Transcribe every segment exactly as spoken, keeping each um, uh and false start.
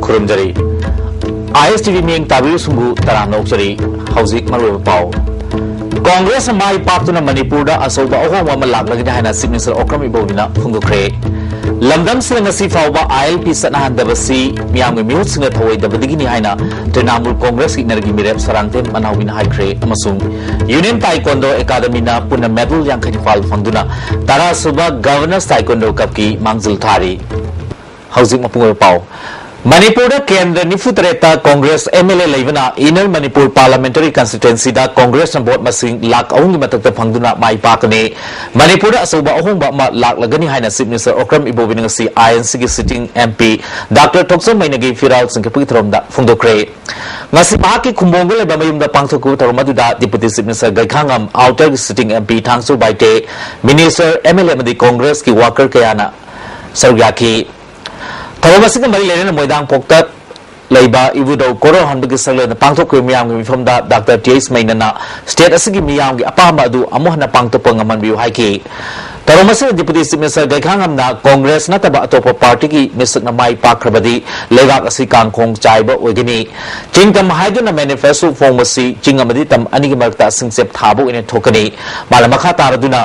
ꯈꯨꯔꯨꯝꯖꯔꯤ꯫ ꯑꯥꯏ ꯑꯦꯁ T V ꯃꯤꯠꯌꯦꯡ ꯇꯥꯕꯤꯔꯤꯕꯁꯤꯡꯕꯨ ꯇꯔꯥꯝꯅ ꯑꯣꯛꯆꯔꯤ꯫ ꯍꯧꯖꯤꯛ ꯃꯔꯨꯑꯣꯏꯕ ꯄꯥꯎ꯫ ꯀꯣꯡꯒ꯭ꯔꯦꯁꯅ ꯃꯥꯏ ꯄꯥꯛꯇꯨꯅ ꯃꯅꯤꯄꯨꯔꯗ ꯑꯆꯧꯕ ꯑꯍꯣꯡꯕ ꯑꯃ ꯂꯥꯛꯂꯒꯅꯤ ꯍꯥꯏꯅ ꯆꯤꯐ ꯃꯤꯅꯤꯁꯇꯔ ꯑꯣꯀ꯭ꯔꯝ ꯏꯕꯣꯕꯤꯅ ꯐꯣꯡꯗꯣꯛꯈ꯭ꯔꯦ꯫ ꯂꯝꯗꯝꯁꯤꯗ ꯉꯁꯤ ꯐꯥꯎꯕ ꯑꯥꯏ ꯑꯦꯜ ꯄꯤ ꯆꯠꯅꯍꯟꯗꯕꯁꯤ ꯃꯤꯌꯥꯝꯒꯤ ꯃꯤꯍꯨꯠꯁꯤꯡꯅ ꯊꯧꯑꯣꯏꯗꯕꯗꯒꯤꯅꯤ ꯍꯥꯏꯅ ꯇ꯭ꯔꯤꯅꯥꯃꯨꯜ ꯀꯣꯡꯒ꯭ꯔꯦꯁꯀꯤ ꯏꯅꯔꯒꯤ ꯃꯤꯔꯦꯞ ꯁꯔꯥꯟꯊꯦꯝ ꯃꯅꯥꯎꯕꯤꯅ ꯍꯥꯏꯈ꯭ꯔꯦ ꯑꯃꯁꯨꯡ ꯌꯨꯅꯤꯌꯟ ꯇꯥꯏꯀꯣꯟꯗꯣ ꯑꯦꯀꯥꯗꯃꯤꯅ ꯄꯨꯟꯅ ꯃꯦꯗꯜ ꯌꯥꯡꯈꯩ ꯅꯤꯄꯥꯜ ꯐꯪꯗꯨꯅ ꯇꯔꯥꯁꯨꯕ ꯒꯚꯔꯅꯔꯁ ꯇꯥꯏꯀꯣꯟꯗꯣ ꯀꯞꯀꯤ ꯃꯥꯡꯖꯤꯜ ꯊꯥꯔꯤ꯫ ꯍꯧꯖꯤꯛ ꯃꯄꯨꯡ ꯑꯣꯏꯕ ꯄꯥꯎ꯫ ꯃꯅꯤꯄꯨꯔꯗ ꯀꯦꯟꯗ꯭ꯔ ꯅꯤꯐꯨ ꯇꯔꯦꯠꯇ ꯀꯣꯡꯒ꯭ꯔꯦꯁ ꯑꯦꯝ ꯑꯦꯜ ꯑꯦ ꯂꯩꯕꯅ ꯏꯟꯅꯔ ꯃꯅꯤꯄꯨꯔ ꯄꯥꯔꯂꯥꯃꯦꯟꯇꯔꯤ ꯀꯟꯁꯇꯤꯇ꯭ꯋꯦꯟꯁꯤꯗ ꯀꯣꯡꯒ꯭ꯔꯦꯁꯅ ꯚꯣꯠ ꯃꯁꯤꯡ ꯂꯥꯈ ꯑꯍꯨꯝꯒꯤ ꯃꯊꯛꯇ ꯐꯪꯗꯨꯅ ꯃꯥꯏ ꯄꯥꯛꯀꯅꯤ꯫ ꯃꯅꯤꯄꯨꯔꯗ ꯑꯆꯧꯕ ꯑꯍꯣꯡꯕ ꯑꯃ ꯂꯥꯛꯂꯒꯅꯤ ꯍꯥꯏꯅ ꯆꯤꯐ ꯃꯤꯅꯤꯁꯇꯔ ꯑꯣꯀ꯭ꯔꯝ ꯏꯕꯣꯕꯤꯅ ꯉꯁꯤ ꯑꯥꯏ ꯑꯦꯟ ꯁꯤꯒꯤ ꯁꯤꯇꯤꯡ ꯑꯦꯝ ꯄꯤ ꯗꯥꯛꯇꯔ ꯊꯣꯛꯆꯣꯝ ꯃꯩꯅꯒꯤ ꯐꯤꯔꯥꯜ ꯆꯤꯡꯈꯠꯄꯒꯤ ꯊꯧꯔꯝꯗ ꯐꯣꯡꯗꯣꯛꯈ꯭ꯔꯦ꯫ ꯉꯁꯤ ꯃꯍꯥꯛꯀꯤ ꯈꯨꯝꯕꯣꯡꯗ ꯂꯩꯕ ꯃꯌꯨꯝꯗ ꯄꯥꯡꯊꯣꯛꯈꯤꯕ ꯊꯧꯔꯝ ꯑꯗꯨꯗ ꯗꯤꯄꯨꯇꯤ ꯆꯤꯐ ꯃꯤꯅꯤꯁꯇꯔ ꯒꯩꯈꯥꯉꯝ, ꯑꯥꯎꯇꯔꯒꯤ sitting M P Thangso Baite, minister, M L A ꯑꯃꯗꯤ ꯀꯣꯡꯒ꯭ꯔꯦꯁꯀꯤ ꯋꯥꯀꯔ ꯀꯌꯥꯅ ꯁꯔꯨꯛ ꯌꯥꯈꯤ꯫ ꯊꯧꯔꯝ ꯑꯁꯤꯒ ꯃꯔꯤ ꯂꯩꯅꯅ ꯃꯣꯏꯗꯥꯡꯄꯣꯛꯇ ꯂꯩꯕ ꯏꯕꯨꯙꯧ ꯀꯣꯔꯧꯍꯟꯕꯒꯤ ꯁꯛꯂꯦꯟꯗ ꯄꯥꯡꯊꯣꯛꯈꯤꯕ ꯃꯤꯌꯥꯝꯒꯤ ꯃꯤꯐꯝꯗ ꯗꯥꯛꯇꯔ ꯇꯤ ꯑꯩꯆ ꯃꯩꯅꯅ ꯁ꯭ꯇꯦꯠ ꯑꯁꯤꯒꯤ ꯃꯤꯌꯥꯝꯒꯤ ꯑꯄꯥꯝꯕ ꯑꯗꯨ ꯑꯃꯨꯛ ꯍꯟꯅ ꯄꯥꯡꯊꯣꯛꯄ ꯉꯝꯍꯟꯕꯤꯌꯨ ꯍꯥꯏꯈꯤ꯫ ꯊꯧꯔꯝ ꯑꯁꯤꯗ ꯗꯤꯄꯨꯇꯤ ꯆꯤꯐ ꯃꯤꯅꯤꯁꯇꯔ ꯒꯩꯈꯥꯉꯝꯅ ꯀꯣꯡꯒ꯭ꯔꯦꯁ ꯅꯠꯇꯕ ꯑꯇꯣꯞꯄ ꯄꯥꯔꯇꯤꯒꯤ ꯃꯤꯁꯛꯅ ꯃꯥꯏ ꯄꯥꯛꯈ꯭ꯔꯕꯗꯤ ꯂꯩꯕꯥꯛ ꯑꯁꯤ ꯀꯥꯡꯈꯣꯡ ꯆꯥꯏꯕ ꯑꯣꯏꯒꯅꯤ꯫ ꯆꯤꯡ ꯇꯝ ꯍꯥꯏꯗꯨꯅ ꯃꯦꯅꯤꯐꯦꯁꯇꯣ ꯐꯣꯡꯕꯁꯤ ꯆꯤꯡ ꯑꯃꯗꯤ ꯇꯝ ꯑꯅꯤꯒꯤ ꯃꯔꯛꯇ ꯁꯤꯡꯆꯦꯞ ꯊꯥꯕ ꯑꯣꯏꯅ ꯊꯣꯛꯀꯅꯤ꯫ ꯃꯥꯅ ꯃꯈꯥ ꯇꯥꯔꯗꯨꯅ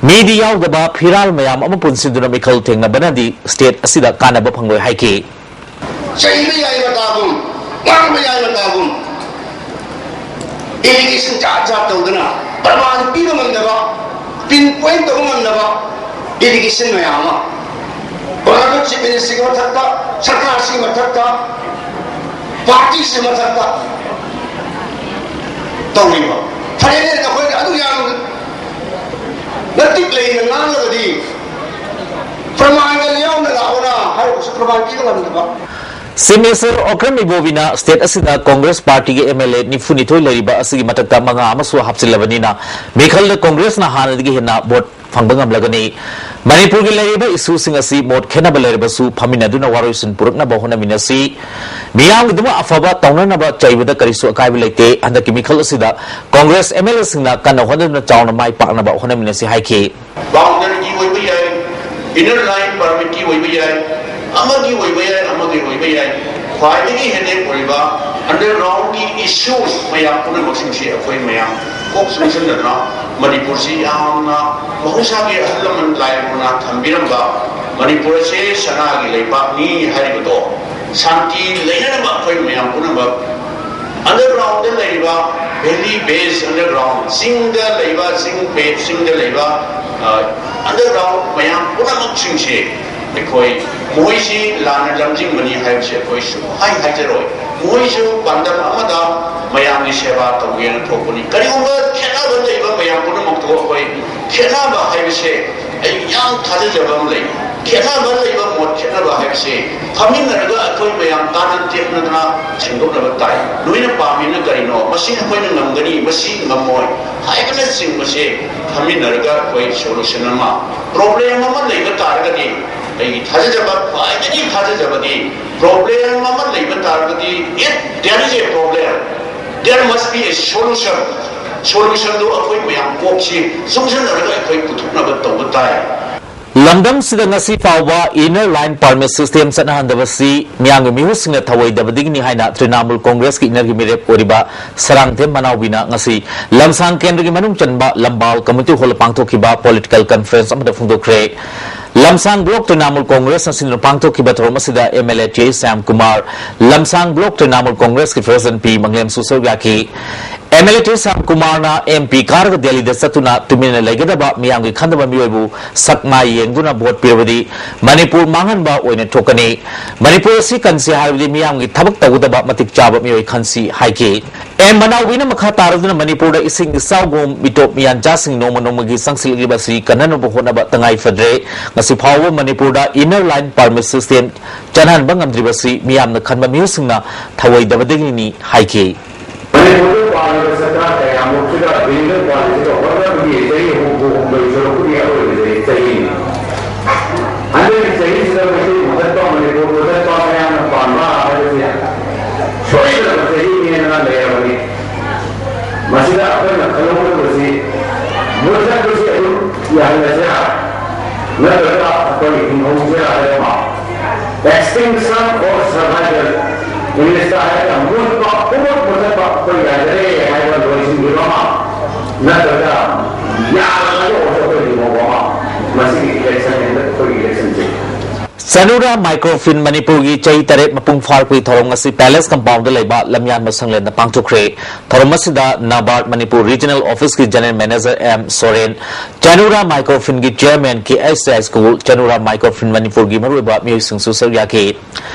ꯃꯤꯗꯤ ꯌꯥꯎꯗꯕ ꯐꯤꯔꯥꯜ ꯃꯌꯥꯝ ꯑꯃ ꯄꯨꯟꯁꯤꯟꯗꯨꯅ ꯃꯤꯈꯜ ꯊꯦꯡꯅꯕꯅꯗꯤ ꯁ꯭ꯇꯦꯠ ꯑꯁꯤꯗ ꯀꯥꯟꯅꯕ ꯐꯪꯂꯣꯏ ꯍꯥꯏꯈꯤ꯫ ꯆꯩꯕ ꯌꯥꯏ ꯃꯇꯥꯒꯨꯝ, ꯉꯥꯡꯕ ꯌꯥꯏ ꯃꯇꯥꯒꯨꯝ, allegation ꯖꯥꯠ ꯖꯥꯠ ꯇꯧꯗꯅ ꯄ꯭ꯔꯃꯥꯟ ꯄꯤꯕ ꯉꯝꯗꯕ, pinpoint ꯇꯧꯕ ꯉꯝꯗꯕ allegation ꯃꯌꯥꯝ ꯑꯃ ꯑꯣꯅꯔꯦꯕꯜ ꯆꯤꯐ ꯃꯤꯅꯤꯁꯇꯔꯒꯤ ꯃꯊꯛꯇ, ꯁꯔꯀꯥꯔꯁꯤꯒꯤ ꯃꯊꯛꯇ, ꯄꯥꯔꯇꯤꯁꯤꯒꯤ ꯃꯊꯛꯇ ꯇꯧꯔꯤꯕ꯫ ꯐꯔꯦꯅꯦ, ꯅꯈꯣꯏꯅ ꯑꯗꯨ ꯌꯥꯝ ꯃꯇꯤꯛ ꯂꯩꯅ ꯉꯥꯡꯂꯒꯗꯤ ꯄ꯭ꯔꯃꯥꯟꯒ ꯌꯥꯎꯅ ꯂꯥꯛꯑꯣꯅ ꯍꯥꯏꯔꯒꯁꯨ ꯄ꯭ꯔꯃꯥꯟ ꯄꯤꯕ ꯉꯝꯗꯕ꯫ ꯆꯤꯐ ꯃꯤꯅꯤꯁꯇꯔ ꯑꯣꯀ꯭ꯔꯝ ꯏꯕꯣꯕꯤꯅ ꯁ꯭ꯇꯦꯠ ꯑꯁꯤꯗ ꯀꯣꯡꯒ꯭ꯔꯦꯁ ꯄꯥꯔꯇꯤꯒꯤ ꯑꯦꯝ ꯑꯦꯜ ꯑꯦ ꯅꯤꯐꯨ ꯅꯤꯊꯣꯏ ꯂꯩꯔꯤꯕ ꯑꯁꯤꯒꯤ ꯃꯊꯛꯇ ꯃꯉꯥ ꯑꯃꯁꯨ ꯍꯥꯞꯆꯤꯜꯂꯕꯅꯤꯅ ꯃꯤꯈꯜꯗ ꯀꯣꯡꯒ꯭ꯔꯦꯁꯅ ꯍꯥꯟꯅꯗꯒꯤ ꯍꯦꯟꯅ ꯚꯣꯠ ꯐꯪꯕ ꯉꯝꯂꯒꯅꯤ꯫ ꯃꯅꯤꯄꯨꯔꯒꯤ ꯂꯩꯔꯤꯕ ꯏꯁꯨꯁꯤꯡ ꯑꯁꯤ ꯃꯣꯠ ꯈꯦꯠꯅꯕ ꯂꯩꯔꯕꯁꯨ ꯐꯝꯃꯤꯟꯅꯗꯨꯅ ꯋꯥꯔꯣꯏꯁꯤꯟ ꯄꯨꯔꯛꯅꯕ ꯍꯣꯠꯅꯃꯤꯟꯅꯁꯤ꯫ ꯃꯤꯌꯥꯝꯒꯤꯗꯃꯛ ꯑꯐꯕ ꯇꯧꯅꯅꯕ ꯆꯩꯕꯗ ꯀꯔꯤꯁꯨ ꯑꯀꯥꯏꯕ ꯂꯩꯇꯦ꯫ ꯍꯟꯗꯛꯀꯤ ꯃꯤꯈꯜ ꯑꯁꯤꯗ ꯀꯣꯡꯒ꯭ꯔꯦꯁ ꯑꯦꯝ ꯑꯦꯜ ꯑꯦꯁꯤꯡꯅ ꯀꯟꯅ ꯍꯣꯠꯅꯗꯨꯅ ꯆꯥꯎꯅ ꯃꯥꯏ ꯄꯥꯛꯅꯕ ꯍꯣꯠꯅꯃꯤꯟꯅꯁꯤ ꯍꯥꯏꯈꯤ꯫ ꯕꯥꯎꯟꯗꯔꯤꯒꯤ ꯑꯣꯏꯕ ꯌꯥꯏ, ꯏꯟꯅꯔ ꯂꯥꯏꯟ ꯄꯔꯃꯤꯠꯀꯤ ꯑꯣꯏꯕ ꯌꯥꯏ, ꯑꯃꯒꯤ ꯑꯣꯏꯕ ꯌꯥꯏ, ꯑꯃꯒꯤ ꯑꯣꯏꯕ ꯌꯥꯏ꯫ ꯈ꯭ꯋꯥꯏꯗꯒꯤ ꯍꯦꯗꯦꯛ ꯑꯣꯏꯕ ꯑꯟꯗꯔꯒ꯭ꯔꯥꯎꯟꯒꯤ ꯏꯁꯨꯁ ꯃꯌꯥꯝ ꯄꯨꯝꯅꯃꯛꯁꯤꯡꯁꯤ ꯑꯩꯈꯣꯏ ꯃꯌꯥꯝ ꯀꯣꯛ ꯆꯨꯡꯁꯤꯟꯅꯗꯨꯅ ꯃꯅꯤꯄꯨꯔꯁꯤ ꯌꯥꯝꯅ ꯃꯍꯧꯁꯥꯒꯤ ꯑꯍꯜ ꯂꯃꯟ ꯂꯥꯏ ꯂꯨꯅ ꯊꯝꯕꯤꯔꯝꯕ ꯃꯅꯤꯄꯨꯔ ꯑꯁꯤ ꯁꯅꯥꯒꯤ ꯂꯩꯕꯥꯛꯅꯤ ꯍꯥꯏꯔꯤꯕꯗꯣ ꯁꯥꯟꯇꯤ ꯂꯩꯅꯅꯕ ꯑꯩꯈꯣꯏ ꯃꯌꯥꯝ ꯄꯨꯝꯅꯃꯛ ꯑꯟꯗꯔꯒ꯭ꯔꯥꯎꯟꯗ ꯂꯩꯔꯤꯕ, ꯚꯦꯂꯤ ꯕꯦꯁ ꯑꯟꯗꯔꯒ꯭ꯔꯥꯎꯟ, ꯆꯤꯡꯗ ꯂꯩꯕ, ꯆꯤꯡ ꯄꯦ-, ꯆꯤꯡꯗ ꯂꯩꯕ ꯑꯟꯗꯔꯒ꯭ꯔꯥꯎꯟ ꯃꯌꯥꯝ ꯄꯨꯝꯅꯃꯛꯁꯤꯡꯁꯦ ꯑꯩꯈꯣꯏ ꯃꯣꯏꯁꯤ ꯂꯥꯟꯅ ꯂꯝꯖꯤꯡꯕꯅꯤ ꯍꯥꯏꯕꯁꯤ ꯑꯩꯈꯣꯏ ꯁꯨꯡꯍꯥꯏ ꯍꯥꯏꯖꯔꯣꯏ꯫ ꯃꯣꯏꯁꯨ ꯄꯥꯟꯗꯝ ꯑꯃꯗ ꯃꯌꯥꯝꯒꯤ ꯁꯦꯕꯥ ꯇꯧꯒꯦꯅ ꯊꯣꯛꯄꯅꯤ꯫ ꯀꯔꯤꯒꯨꯝꯕ ꯈꯦꯠꯅꯕ ꯂꯩꯕ ꯃꯌꯥꯝ ꯄꯨꯝꯅꯃꯛꯇꯨ ꯑꯩꯈꯣꯏ ꯈꯦꯠꯅꯕ ꯍꯥꯏꯕꯁꯦ ꯑꯩ ꯌꯥꯝ ꯊꯥꯖꯖꯕ ꯑꯃ ꯂꯩ꯫ ꯈꯦꯠꯅꯕ ꯂꯩꯕ ꯃꯣꯠ ꯈꯦꯠꯅꯕ ꯍꯥꯏꯕꯁꯦ ꯐꯝꯃꯤꯟꯅꯔꯒ ꯑꯩꯈꯣꯏ ꯃꯌꯥꯝ ꯇꯥꯟꯅ ꯇꯦꯛꯅꯗꯅ ꯁꯦꯡꯗꯣꯛꯅꯕ ꯇꯥꯏ꯫ ꯅꯣꯏꯅ ꯄꯥꯝꯃꯤꯅ ꯀꯔꯤꯅꯣ? ꯃꯁꯤ ꯑꯩꯈꯣꯏꯅ ꯉꯝꯒꯅꯤ, ꯃꯁꯤ ꯉꯝꯃꯣꯏ ꯍꯥꯏꯕꯅꯆꯤꯡꯕꯁꯦ ꯐꯝꯃꯤꯟꯅꯔꯒ ꯑꯩꯈꯣꯏ ꯁꯣꯂꯨꯁꯟ ꯑꯃ, ꯄ꯭ꯔꯣꯕ꯭ꯂꯦꯝ ꯑꯃ ꯂꯩꯕ ꯇꯥꯔꯒꯗꯤ, ꯑꯩꯒꯤ ꯊꯥꯖꯖꯕ, ꯈ꯭ꯋꯥꯏꯗꯒꯤ ꯊꯥꯖꯖꯕꯗꯤ, ꯄ꯭ꯔꯣꯕ꯭ꯂꯦꯝ ꯑꯃ ꯂꯩꯕ ꯇꯥꯔꯒꯗꯤ, if there is a problem, there must be a solution꯫ ꯁꯣꯂꯨꯁꯟꯗꯨ ꯑꯩꯈꯣꯏ ꯃꯌꯥꯝ ꯀꯣꯛꯁꯤ ꯆꯨꯡꯁꯤꯟꯅꯔꯒ ꯑꯩꯈꯣꯏ ꯄꯨꯊꯣꯛꯅꯕ ꯇꯧꯕ ꯇꯥꯏ꯫ ꯂꯝꯗꯝꯁꯤꯗ ꯉꯁꯤ ꯐꯥꯎꯕ ꯏꯅꯔ ꯂꯥꯏꯟ ꯄꯥꯔꯃꯤꯠ ꯁꯤꯁꯇꯦꯝ ꯆꯠꯅꯍꯟꯗꯕꯁꯤ ꯃꯤꯌꯥꯝꯒꯤ ꯃꯤꯍꯨꯠꯁꯤꯡꯅ ꯊꯧꯑꯣꯏꯗꯕꯗꯒꯤꯅꯤ ꯍꯥꯏꯅ ꯇ꯭ꯔꯤꯅꯥꯃꯨꯜ ꯀꯣꯡꯒ꯭ꯔꯦꯁꯀꯤ ꯏꯅꯔꯒꯤ ꯃꯤꯔꯦꯞ ꯑꯣꯏꯔꯤꯕ ꯁꯔꯥꯡꯊꯦꯝ ꯃꯅꯥꯎꯕꯤꯅ ꯉꯁꯤ ꯂꯝꯁꯥꯡ ꯀꯦꯟꯗ꯭ꯔꯒꯤ ꯃꯅꯨꯡ ꯆꯟꯕ ꯂꯝꯕꯥꯜ ꯀꯝꯃ꯭ꯌꯨꯅꯤꯇꯤ ꯍꯣꯜꯗ ꯄꯥꯡꯊꯣꯛꯈꯤꯕ ꯄꯣꯂꯤꯇꯤꯀꯦꯜ ꯀꯟꯐꯔꯦꯟꯁ ꯑꯃꯗ ꯐꯣꯡꯗꯣꯛꯈ꯭ꯔꯦ꯫ ꯂꯝꯁꯥꯡ ꯕ꯭ꯂꯣꯛ ꯇ꯭ꯔꯤꯅꯥꯃꯨꯜ ꯀꯣꯡꯒ꯭ꯔꯦꯁꯅ ꯁꯤꯟꯗꯨꯅ ꯄꯥꯡꯊꯣꯛꯈꯤꯕ ꯊꯧꯔꯝ ꯑꯁꯤꯗ ꯑꯦꯝ ꯑꯦꯜ ꯑꯦ ꯇꯦ ꯁ꯭ꯌꯥꯝꯀꯨꯃꯥꯔ, ꯂꯝꯁꯥꯡ ꯕ꯭ꯂꯣꯛ ꯇ꯭ꯔꯤꯅꯥꯃꯨꯜ ꯀꯣꯡꯒ꯭ꯔꯦꯁꯀꯤ ꯄ꯭ꯔꯁꯤꯗꯦꯟꯠ ꯄꯤ ꯃꯪꯂꯦꯝꯁꯨ ꯁꯔꯨꯛ ꯌꯥꯈꯤ꯫ ꯑꯦꯝ ꯑꯦꯜ ꯑꯦ ꯇꯦ ꯁ꯭ꯌꯥꯝꯀꯨꯃꯥꯔꯅ ꯑꯦꯝ ꯄꯤ ꯀꯥꯔꯒ ꯗꯦꯜꯂꯤꯗ ꯆꯠꯇꯨꯅ ꯇꯨꯃꯤꯟꯅ ꯂꯩꯒꯗꯕ, ꯃꯤꯌꯥꯝꯒꯤ ꯈꯟꯗꯕ ꯃꯤꯑꯣꯏꯕꯨ ꯁꯛ ꯃꯥꯏ ꯌꯦꯡꯗꯨꯅ ꯚꯣꯠ ꯄꯤꯔꯕꯗꯤ ꯃꯅꯤꯄꯨꯔ ꯃꯥꯡꯍꯟꯕ ꯑꯣꯏꯅ ꯊꯣꯛꯀꯅꯤ꯫ ꯃꯅꯤꯄꯨꯔ ꯑꯁꯤ ꯀꯟꯁꯤ ꯍꯥꯏꯔꯕꯗꯤ ꯃꯤꯌꯥꯝꯒꯤ ꯊꯕꯛ ꯇꯧꯒꯗꯕ ꯃꯇꯤꯛ ꯆꯥꯕ ꯃꯤꯑꯣꯏ ꯈꯟꯁꯤ ꯍꯥꯏꯈꯤ꯫ ꯑꯦꯝ ꯃꯅꯥꯎꯕꯤꯅ ꯃꯈꯥ ꯇꯥꯔꯗꯨꯅ ꯃꯅꯤꯄꯨꯔꯗ ꯏꯁꯤꯡ ꯏꯆꯥꯎꯒꯨꯝ ꯃꯤꯇꯣꯞ ꯃꯤꯌꯥꯟꯆꯥꯁꯤꯡ ꯅꯣꯡꯃ ꯅꯣꯡꯃꯒꯤ ꯆꯪꯁꯤꯜꯂꯛꯂꯤꯕ ꯑꯁꯤ ꯀꯟꯅꯅꯕ ꯍꯣꯠꯅꯕ ꯇꯉꯥꯏ ꯐꯗ꯭ꯔꯦ꯫ ꯉꯁꯤ ꯐꯥꯎꯕ ꯃꯅꯤꯄꯨꯔꯗ ꯏꯅꯔ ꯂꯥꯏꯟ ꯄꯥꯔꯃꯤꯠ ꯁꯤꯁꯇꯦꯝ ꯆꯠꯅꯍꯟꯕ ꯉꯝꯗ꯭ꯔꯤꯕꯁꯤ ꯃꯤꯌꯥꯝꯅ ꯈꯟꯕ ꯃꯤꯍꯨꯠꯁꯤꯡꯅ ꯊꯧꯑꯣꯏꯗꯕꯗꯒꯤꯅꯤ ꯍꯥꯏꯈꯤ꯫ ꯃꯅꯤꯄꯨꯔꯗ ꯄꯥꯜꯂꯤꯕ ꯁꯔꯀꯥꯔ ꯀꯌꯥꯃꯨꯛꯁꯤꯗ ꯕꯤꯜꯗꯔ ꯄꯥꯜꯂꯤꯁꯤꯒ ꯍꯣꯠꯅꯕꯒꯤ ꯆꯍꯤ ꯍꯨꯝꯐꯨ ꯍꯨꯝꯗꯣꯏ ꯁꯨꯔꯛꯄꯒꯤ ꯑꯔꯣꯏꯕ ꯆꯍꯤ, ꯆꯍꯤꯅꯤ꯫ ꯍꯟꯗꯛꯀꯤ ꯆꯍꯤꯁꯤꯗ ꯃꯩꯇꯩ ꯃꯨꯊꯠꯄ, ꯃꯅꯤꯄꯨꯔ ꯃꯨꯊꯠꯄ, ꯃꯌꯥꯝꯅ ꯄꯥꯝꯕ ꯍꯥꯏꯕꯁꯦ ꯁꯣꯏꯗꯅ ꯆꯍꯤꯅꯦꯅ ꯂꯩꯔꯕꯅꯤ꯫ ꯃꯁꯤꯗ ꯑꯩꯈꯣꯏꯅ ꯈꯜꯍꯧꯒꯗꯕꯁꯤ ꯃꯨꯊꯠꯄꯁꯤ ꯑꯗꯨꯝ ꯌꯥꯍꯜꯂꯁꯤꯔꯥ, ꯅꯠꯇ꯭ꯔꯒ ꯑꯩꯈꯣꯏ ꯍꯤꯡꯍꯧꯁꯤꯔꯥ ꯍꯥꯏꯕ ꯑꯃ꯫ Extinction or survival, ꯏꯪꯂꯤꯁꯇ ꯍꯥꯏꯔꯒ ꯃꯨꯠꯄ, ꯄꯨꯡꯃꯨꯠ ꯃꯨꯠꯊꯠꯄ ꯑꯩꯈꯣꯏ ꯌꯥꯖꯔꯦ ꯍꯥꯏꯕ ꯂꯣꯏꯁꯤꯟꯈꯤꯕ ꯑꯃ, ꯅꯠꯇ꯭ꯔꯒ ꯌꯥꯔꯒ ꯑꯣꯏꯔꯁꯨ ꯑꯩꯈꯣꯏ ꯂꯨꯍꯣꯡꯕ ꯑꯃ, ꯃꯁꯤꯒꯤ ꯏꯂꯦꯛꯁꯟ ꯍꯟꯗꯛ ꯑꯩꯈꯣꯏꯒꯤ ꯏꯂꯦꯛꯁꯟꯁꯦ꯫ ꯆꯅꯨꯔꯥ ꯃꯥꯏꯀ꯭ꯔꯣꯐꯤꯟ ꯃꯅꯤꯄꯨꯔꯒꯤ ꯆꯍꯤ ꯇꯔꯦꯠ ꯃꯄꯨꯡ ꯐꯥꯔꯛꯄꯒꯤ ꯊꯧꯔꯝ ꯉꯁꯤ ꯄꯦꯂꯦꯁ ꯀꯝꯄꯥꯎꯟꯗ ꯂꯩꯕ ꯂꯝꯌꯥꯟꯕ ꯁꯪꯂꯦꯟꯗ ꯄꯥꯡꯊꯣꯛꯈ꯭ꯔꯦ꯫ ꯊꯧꯔꯝ ꯑꯁꯤꯗ ꯅꯥꯕꯥꯔꯗ ꯃꯅꯤꯄꯨꯔ ꯔꯤꯖꯅꯦꯜ ꯑꯣꯐꯤꯁꯀꯤ ꯖꯦꯅꯔꯦꯜ ꯃꯦꯅꯦꯖꯔ ꯑꯦꯝ ꯁꯣꯔꯦꯟ, ꯆꯅꯨꯔꯥ ꯃꯥꯏꯀ꯭ꯔꯣꯐꯤꯟꯒꯤ ꯆꯦꯌꯔꯃꯦꯟ ꯀꯦ ꯑꯩꯆ ꯌꯥꯏꯁ꯭ꯀꯨꯜ, ꯆꯅꯨꯔꯥ ꯃꯥꯏꯀ꯭ꯔꯣꯐꯤꯟ ꯃꯅꯤꯄꯨꯔꯒꯤ ꯃꯔꯨꯑꯣꯏꯕ ꯃꯤꯑꯣꯏꯁꯤꯡꯁꯨ ꯁꯔꯨꯛ ꯌꯥꯈꯤ꯫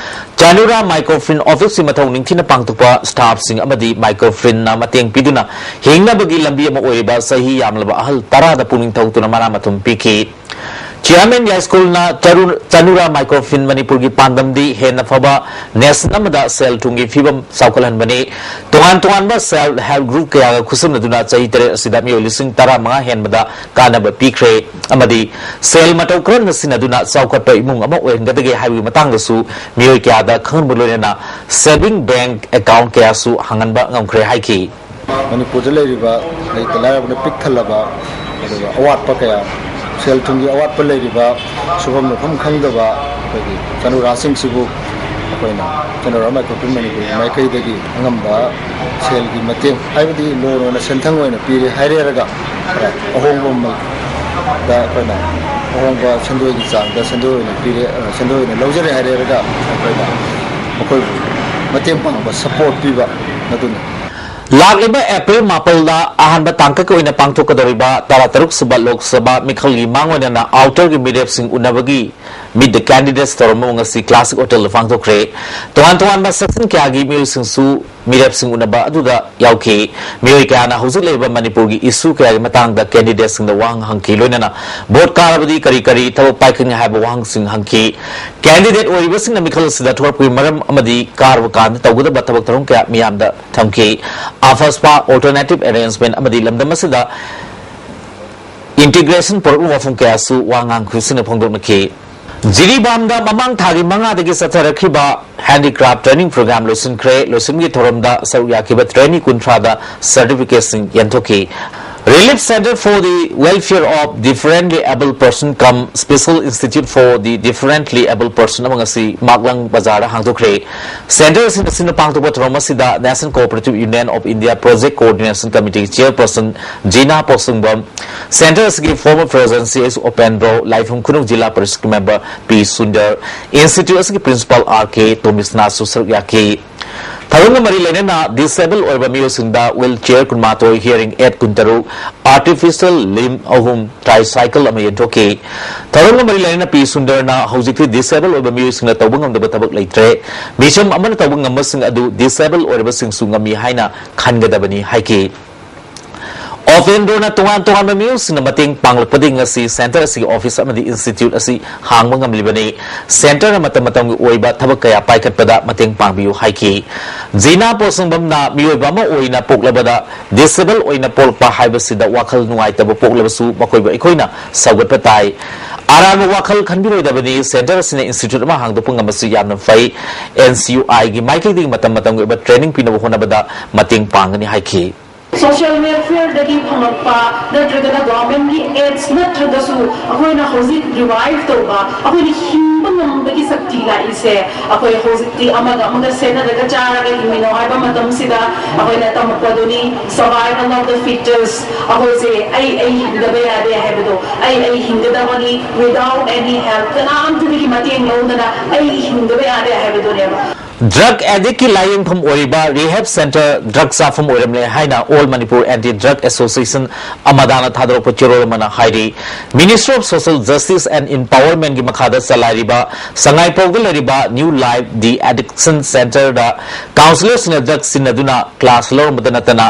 ꯆꯅꯨꯔꯥ ꯃꯥꯏꯀ꯭ꯔꯣꯐꯤꯟ ꯑꯣꯐꯤꯁꯁꯤ ꯃꯊꯧ ꯅꯤꯡꯊꯤꯅ ꯄꯥꯡꯊꯣꯛꯄ ꯁ꯭ꯇꯥꯐꯁꯤꯡ ꯑꯃꯗꯤ ꯃꯥꯏꯀ꯭ꯔꯣꯐꯤꯟꯅ ꯃꯇꯦꯡ ꯄꯤꯗꯨꯅ ꯍꯤꯡꯅꯕꯒꯤ ꯂꯝꯕꯤ ꯑꯃ ꯑꯣꯏꯔꯤꯕ ꯆꯍꯤ ꯌꯥꯝꯂꯕ ꯑꯍꯜ ꯇꯔꯥꯗ ꯄꯨꯛꯅꯤꯡ ꯊꯧꯒꯠꯇꯨꯅ ꯃꯔꯥ ꯃꯊꯨꯝ ꯄꯤꯈꯤ꯫ ꯆꯤꯌꯥꯃꯦꯟ ꯌꯥꯏꯁ꯭ꯀꯨꯜꯅ ꯆꯔꯨ-, ꯆꯅꯨꯔꯥ ꯃꯥꯏꯀ꯭ꯔꯣꯐꯤꯟ ꯃꯅꯤꯄꯨꯔꯒꯤ ꯄꯥꯟꯗꯝꯗꯤ ꯍꯦꯟꯅ ꯐꯕ ꯅꯦꯁꯟ ꯑꯃꯗ ꯁꯦꯜ ꯊꯨꯝꯒꯤ ꯐꯤꯕꯝ ꯆꯥꯎꯈꯠꯍꯟꯕꯅꯤ꯫ ꯇꯣꯉꯥꯟ ꯇꯣꯉꯥꯟꯕ ꯁꯦꯜꯐ ꯍꯦꯜꯞ ꯒ꯭ꯔꯨꯞ ꯀꯌꯥꯒ ꯈꯨꯠꯁꯝꯅꯗꯨꯅ ꯆꯍꯤ ꯇꯔꯦꯠ ꯑꯁꯤꯗ ꯃꯤꯑꯣꯏ ꯂꯤꯁꯤꯡ ꯇꯔꯥꯃꯉꯥ ꯍꯦꯟꯕꯗ ꯀꯥꯟꯅꯕ ꯄꯤꯈ꯭ꯔꯦ ꯑꯃꯗꯤ ꯁꯦꯜ ꯃꯇꯧ ꯀꯔꯝꯅ ꯁꯤꯖꯤꯟꯅꯗꯨꯅ ꯆꯥꯎꯈꯠꯄ ꯏꯃꯨꯡ ꯑꯃ ꯑꯣꯏꯍꯟꯒꯗꯒꯦ ꯍꯥꯏꯕꯒꯤ ꯃꯇꯥꯡꯗꯁꯨ ꯃꯤꯑꯣꯏ ꯀꯌꯥꯗ ꯈꯪꯍꯟꯕ ꯂꯣꯏꯅꯅ ꯁꯦꯚꯤꯡ ꯕꯦꯡꯛ ꯑꯦꯀꯥꯎꯟꯠ ꯀꯌꯥꯁꯨ ꯍꯥꯡꯍꯟꯕ ꯉꯝꯈ꯭ꯔꯦ ꯍꯥꯏꯈꯤ꯫ ꯃꯅꯤꯄꯨꯔꯗ ꯂꯩꯔꯤꯕ ꯂꯩꯇ ꯂꯥꯏꯔꯕꯅ ꯄꯤꯛ ꯊꯜꯂꯕ, ꯑꯗꯨꯒ ꯑꯋꯥꯠꯄ ꯀꯌꯥ, ꯁꯦꯜ ꯊꯨꯝꯒꯤ ꯑꯋꯥꯠꯄ ꯂꯩꯔꯤꯕ, ꯁꯨꯐꯝ ꯅꯣꯝꯐꯝ ꯈꯪꯗꯕ ꯑꯩꯈꯣꯏꯒꯤ ꯆꯅꯨꯔꯥꯁꯤꯡꯁꯤꯕꯨ ꯑꯩꯈꯣꯏꯅ ꯆꯅꯨꯔꯥ ꯃꯥꯏꯀ꯭ꯔꯣꯐꯤꯟ ꯃꯅꯤꯄꯨꯔꯒꯤ ꯃꯥꯏꯀꯩꯗꯒꯤ ꯑꯉꯝꯕ ꯁꯦꯜꯒꯤ ꯃꯇꯦꯡ, ꯍꯥꯏꯕꯗꯤ ꯂꯣꯟ ꯑꯣꯏꯅ ꯁꯦꯟꯊꯪ ꯑꯣꯏꯅ ꯄꯤꯔꯦ ꯍꯥꯏꯔꯦꯔꯒ ꯈꯔ ꯑꯍꯣꯡꯕ ꯃꯃꯜꯗ ꯑꯩꯈꯣꯏꯅ ꯑꯍꯣꯡꯕ ꯁꯦꯟꯗꯣꯏꯒꯤ ꯆꯥꯡꯗ ꯁꯦꯟꯗꯣꯏ ꯑꯣꯏꯅ ꯄꯤꯔꯦ, ꯑ, ꯁꯦꯟꯗꯣꯏ ꯑꯣꯏꯅ ꯂꯧꯖꯔꯦ ꯍꯥꯏꯔꯦꯔꯒ ꯑꯩꯈꯣꯏꯅ ꯃꯈꯣꯏꯕꯨ ꯃꯇꯦꯡ ꯄꯥꯡꯕ, ꯁꯄꯣꯔꯠ ꯄꯤꯕ ꯑꯗꯨꯅꯤ꯫ ꯂꯥꯛꯂꯤꯕ ꯑꯦꯄ꯭ꯔꯤꯜ ꯃꯥꯄꯜꯗ ꯑꯍꯥꯟꯕ ꯇꯥꯡꯀꯛꯀꯤ ꯑꯣꯏꯅ ꯄꯥꯡꯊꯣꯛꯀꯗꯧꯔꯤꯕ ꯇꯔꯥꯇꯔꯨꯛ ꯁꯨꯕ ꯂꯣꯛ ꯁꯚꯥ ꯃꯤꯈꯜꯒꯤ ꯃꯥꯡꯑꯣꯏꯅꯅ ꯑꯥꯎꯇꯔꯒꯤ ꯃꯤꯔꯦꯞꯁꯤꯡ ꯎꯅꯕꯒꯤ Meet the Candidates ꯊꯧꯔꯝ ꯑꯃ ꯉꯁꯤ ꯀ꯭ꯂꯥꯁꯤꯛ ꯍꯣꯇꯦꯜꯗ ꯄꯥꯡꯊꯣꯛꯈ꯭ꯔꯦ꯫ ꯇꯣꯉꯥꯟ ꯇꯣꯉꯥꯟꯕ ꯁꯦꯛꯁꯟ ꯀꯌꯥꯒꯤ ꯃꯤꯑꯣꯏꯁꯤꯡꯁꯨ ꯃꯤꯔꯦꯞꯁꯤꯡ ꯎꯅꯕ ꯑꯗꯨꯗ ꯌꯥꯎꯈꯤ꯫ ꯃꯤꯑꯣꯏ ꯀꯌꯥꯅ ꯍꯧꯖꯤꯛ ꯂꯩꯔꯤꯕ ꯃꯅꯤꯄꯨꯔꯒꯤ ꯏꯁꯨ ꯀꯌꯥꯒꯤ ꯃꯇꯥꯡꯗ ꯀꯦꯟꯗꯤꯗꯦꯠꯁꯤꯡꯗ ꯋꯥꯍꯪ ꯍꯪꯈꯤ, ꯂꯣꯏꯅꯅ ꯚꯣꯠ ꯀꯥꯔꯕꯗꯤ ꯀꯔꯤ ꯀꯔꯤ ꯊꯕꯛ ꯄꯥꯏꯈꯠꯅꯤ ꯍꯥꯏꯕ ꯋꯥꯍꯪꯁꯤꯡ ꯍꯪꯈꯤ꯫ ꯀꯦꯟꯗꯤꯗꯦꯠ ꯑꯣꯏꯔꯤꯕꯁꯤꯡꯅ ꯃꯤꯈꯜ ꯑꯁꯤꯗ ꯊꯣꯛꯂꯛꯄꯒꯤ ꯃꯔꯝ ꯑꯃꯗꯤ ꯀꯥꯔꯕ ꯀꯥꯟꯗ ꯇꯧꯒꯗꯕ ꯊꯕꯛ ꯊꯧꯔꯝ ꯀꯌꯥ ꯃꯤꯌꯥꯝꯗ ꯊꯝꯈꯤ꯫ ꯑꯐꯁꯄꯥ, ꯑꯜꯇꯔꯅꯦꯇꯤꯚ ꯑꯦꯔꯦꯟꯖꯃꯦꯟꯠ ꯑꯃꯗꯤ ꯂꯝꯗꯝ ꯑꯁꯤꯗ ꯏꯟꯇꯤꯒ꯭ꯔꯦꯁꯟ ꯄꯨꯔꯛꯅꯕ ꯋꯥꯐꯝ ꯀꯌꯥꯁꯨ ꯋꯥ ꯉꯥꯡꯈꯤꯕꯁꯤꯡꯅ ꯐꯣꯡꯗꯣꯛꯅꯈꯤ꯫ ꯖꯤꯔꯤꯕꯥꯝꯗ ꯃꯃꯥꯡ ꯊꯥꯒꯤ ꯃꯉꯥꯗꯒꯤ ꯆꯠꯊꯔꯛꯈꯤꯕ ꯍꯦꯟꯗꯤꯀ꯭ꯔꯥꯐ ꯇ꯭ꯔꯦꯅꯤꯡ ꯄ꯭ꯔꯣꯒ꯭ꯔꯥꯝ ꯂꯣꯏꯁꯤꯟꯈ꯭ꯔꯦ꯫ ꯂꯣꯏꯁꯤꯟꯕꯒꯤ ꯊꯧꯔꯝꯗ ꯁꯔꯨꯛ ꯌꯥꯈꯤꯕ ꯇ꯭ꯔꯦꯅꯤ ꯀꯨꯟꯊ꯭ꯔꯥꯗ ꯁꯔꯇꯤꯐꯤꯀꯦꯠꯁꯤꯡ ꯌꯦꯟꯊꯣꯛꯈꯤ꯫ Relief Center for the Welfare of Differently Abled Person cum Special Institute for the Differently Abled Person ꯑꯃ ꯉꯁꯤ ꯃꯥꯛꯂꯪ ꯕꯖꯥꯔꯗ ꯍꯥꯡꯗꯣꯛꯈ꯭ꯔꯦ꯫ Center ꯑꯁꯤꯅ ꯁꯤꯟꯅ ꯄꯥꯡꯊꯣꯛꯄ ꯊꯧꯔꯝ ꯑꯁꯤꯗ National Cooperative Union of India Project Coordination Committee Chairperson Jina ꯄꯣꯁꯨꯡꯕꯝ, Center ꯑꯁꯤꯒꯤ former President ꯁꯤ ꯑꯦꯁ ꯎꯄꯦꯟꯗ꯭ꯔꯣ, ꯂꯥꯏꯐꯝ ꯈꯨꯅꯧ ꯖꯤꯂꯥ ꯄꯔꯤꯁꯠꯀꯤ member ꯄꯤ Sundar, Institute ꯑꯁꯤꯒꯤ Principal ꯑꯥꯔ ꯀꯦ ꯇꯣꯃꯤꯁꯅꯥꯁꯨ ꯁꯔꯨꯛ ꯌꯥꯈꯤ꯫ ꯊꯧꯔꯝꯒ ꯃꯔꯤ ꯂꯩꯅꯅ disable ꯑꯣꯏꯔꯕ ꯃꯤꯑꯣꯏꯁꯤꯡꯗ wheelchair ꯀꯨꯟꯃꯥꯊꯣꯏ, hearing aid ꯀꯨꯟꯇꯔꯨꯛ, artificial limb ꯑꯍꯨꯝ, tricycle ꯑꯃ ꯌꯦꯟꯊꯣꯛꯈꯤ꯫ ꯊꯧꯔꯝꯒ ꯃꯔꯤ ꯂꯩꯅꯅ ꯄꯤ ꯁꯨꯟꯗꯔꯅ ꯍꯧꯖꯤꯛꯇꯤ disable ꯑꯣꯏꯕ ꯃꯤꯑꯣꯏꯁꯤꯡꯅ ꯇꯧꯕ ꯉꯝꯗꯕ ꯊꯕꯛ ꯂꯩꯇ꯭ꯔꯦ꯫ ꯃꯤꯆꯝ ꯑꯃꯅ ꯇꯧꯕ ꯉꯝꯕꯁꯤꯡ ꯑꯗꯨ disable ꯑꯣꯏꯔꯕꯁꯤꯡꯁꯨ ꯉꯝꯃꯤ ꯍꯥꯏꯅ ꯈꯟꯒꯗꯕꯅꯤ ꯍꯥꯏꯈꯤ꯫ ꯑꯣꯄꯦꯟꯗ꯭ꯔꯣꯅ ꯇꯣꯉꯥꯟ ꯇꯣꯉꯥꯟꯕ ꯃꯤꯑꯣꯏꯁꯤꯡꯅ ꯃꯇꯦꯡ ꯄꯥꯡꯂꯛꯄꯗꯒꯤ ꯉꯁꯤ Center ꯑꯁꯤꯒꯤ office ꯑꯃꯗꯤ Institute ꯑꯁꯤ ꯍꯥꯡꯕ ꯉꯝꯂꯤꯕꯅꯤ꯫ Centerꯅ ꯃꯇꯝ ꯃꯇꯝꯒꯤ ꯑꯣꯏꯕ ꯊꯕꯛ ꯀꯌꯥ ꯄꯥꯏꯈꯠꯄꯗ ꯃꯇꯦꯡ ꯄꯥꯡꯕꯤꯌꯨ ꯍꯥꯏꯈꯤ꯫ ꯖꯤꯅꯥ ꯄꯣꯁꯪꯕꯝꯅ ꯃꯤꯑꯣꯏꯕ ꯑꯃ ꯑꯣꯏꯅ ꯄꯣꯛꯂꯕꯗ disable ꯑꯣꯏꯅ ꯄꯣꯛꯂꯛꯄ ꯍꯥꯏꯕꯁꯤꯗ ꯋꯥꯈꯜ ꯅꯨꯡꯉꯥꯏꯇꯕ ꯄꯣꯛꯂꯕꯁꯨ ꯃꯈꯣꯏꯕꯨ ꯑꯩꯈꯣꯏꯅ ꯁꯧꯒꯠꯄ ꯇꯥꯏ꯫ ꯑꯔꯥꯟꯕ ꯋꯥꯈꯜ ꯈꯟꯕꯤꯔꯣꯏꯗꯕꯅꯤ꯫ Center ꯑꯁꯤꯅ Institute ꯑꯃ ꯍꯥꯡꯗꯣꯛꯄ ꯉꯝꯕꯁꯤ ꯌꯥꯝꯅ ꯐꯩ꯫ ꯑꯦꯟ ꯁꯤ ꯌꯨ ꯑꯥꯏꯒꯤ ꯃꯥꯏꯀꯩꯗꯒꯤ ꯃꯇꯝ ꯃꯇꯝꯒꯤ ꯑꯣꯏꯕ training ꯄꯤꯅꯕ ꯍꯣꯠꯅꯕꯗ ꯃꯇꯦꯡ ꯄꯥꯡꯒꯅꯤ ꯍꯥꯏꯈꯤ꯫ Social welfareꯗꯒꯤ ꯐꯪꯂꯛꯄ ꯅꯠꯇ꯭ꯔꯒꯅ governmentꯀꯤ aids ꯅꯠꯇ꯭ꯔꯒꯁꯨ ꯑꯩꯈꯣꯏꯅ ꯍꯧꯖꯤꯛ revive ꯇꯧꯕ, ꯑꯩꯈꯣꯏꯅ ꯍꯤꯡꯕ ꯉꯝꯕꯒꯤ ꯁꯛꯇꯤ ꯂꯥꯛꯏꯁꯦ꯫ ꯑꯩꯈꯣꯏ ꯍꯧꯖꯤꯛꯇꯤ ꯑꯃꯒ ꯑꯃꯒ ꯁꯦꯟꯅꯔꯒ ꯆꯥꯔꯒ ꯍꯤꯡꯃꯤꯟꯅꯧ ꯍꯥꯏꯕ ꯃꯇꯝꯁꯤꯗ ꯑꯩꯈꯣꯏꯅ ꯇꯝꯃꯛꯄꯗꯨꯅꯤ, survival of the fittest꯫ ꯑꯩꯈꯣꯏꯁꯦ ꯑꯩ ꯑꯩ ꯍꯤꯡꯗꯕ ꯌꯥꯗꯦ ꯍꯥꯏꯕꯗꯣ, ꯑꯩ ꯑꯩ ꯍꯤꯡꯒꯗꯕꯅꯤ, without any help, ꯀꯅꯥꯝꯇꯗꯒꯤ ꯃꯇꯦꯡ ꯂꯧꯗꯅ ꯑꯩ ꯍꯤꯡꯗꯕ ꯌꯥꯗꯦ ꯍꯥꯏꯕꯗꯨꯅꯦꯕ꯫ Drug addictꯀꯤ ꯂꯥꯌꯦꯡꯐꯝ ꯑꯣꯏꯔꯤꯕ rehab center drug ꯆꯥꯐꯝ ꯑꯣꯏꯔꯝꯂꯦ ꯍꯥꯏꯅ All Manipur Anti Drug Association, ꯑꯃꯗꯥꯅ ꯊꯥꯗꯣꯔꯛꯄ ꯆꯦꯔꯣꯜ ꯑꯃꯅ ꯍꯥꯏꯔꯤ꯫ Ministry of Social Justice and Empowermentꯀꯤ ꯃꯈꯥꯗ ꯆꯂꯥꯏꯔꯤꯕ ꯁꯉꯥꯏꯄ꯭ꯔꯧꯗ ꯂꯩꯔꯤꯕ New Life De-Addiction Centerꯗ counsellorꯁꯤꯡꯅ drug ꯁꯤꯖꯤꯟꯅꯗꯨꯅ class ꯂꯧꯔꯝꯕꯗ ꯅꯠꯇꯅ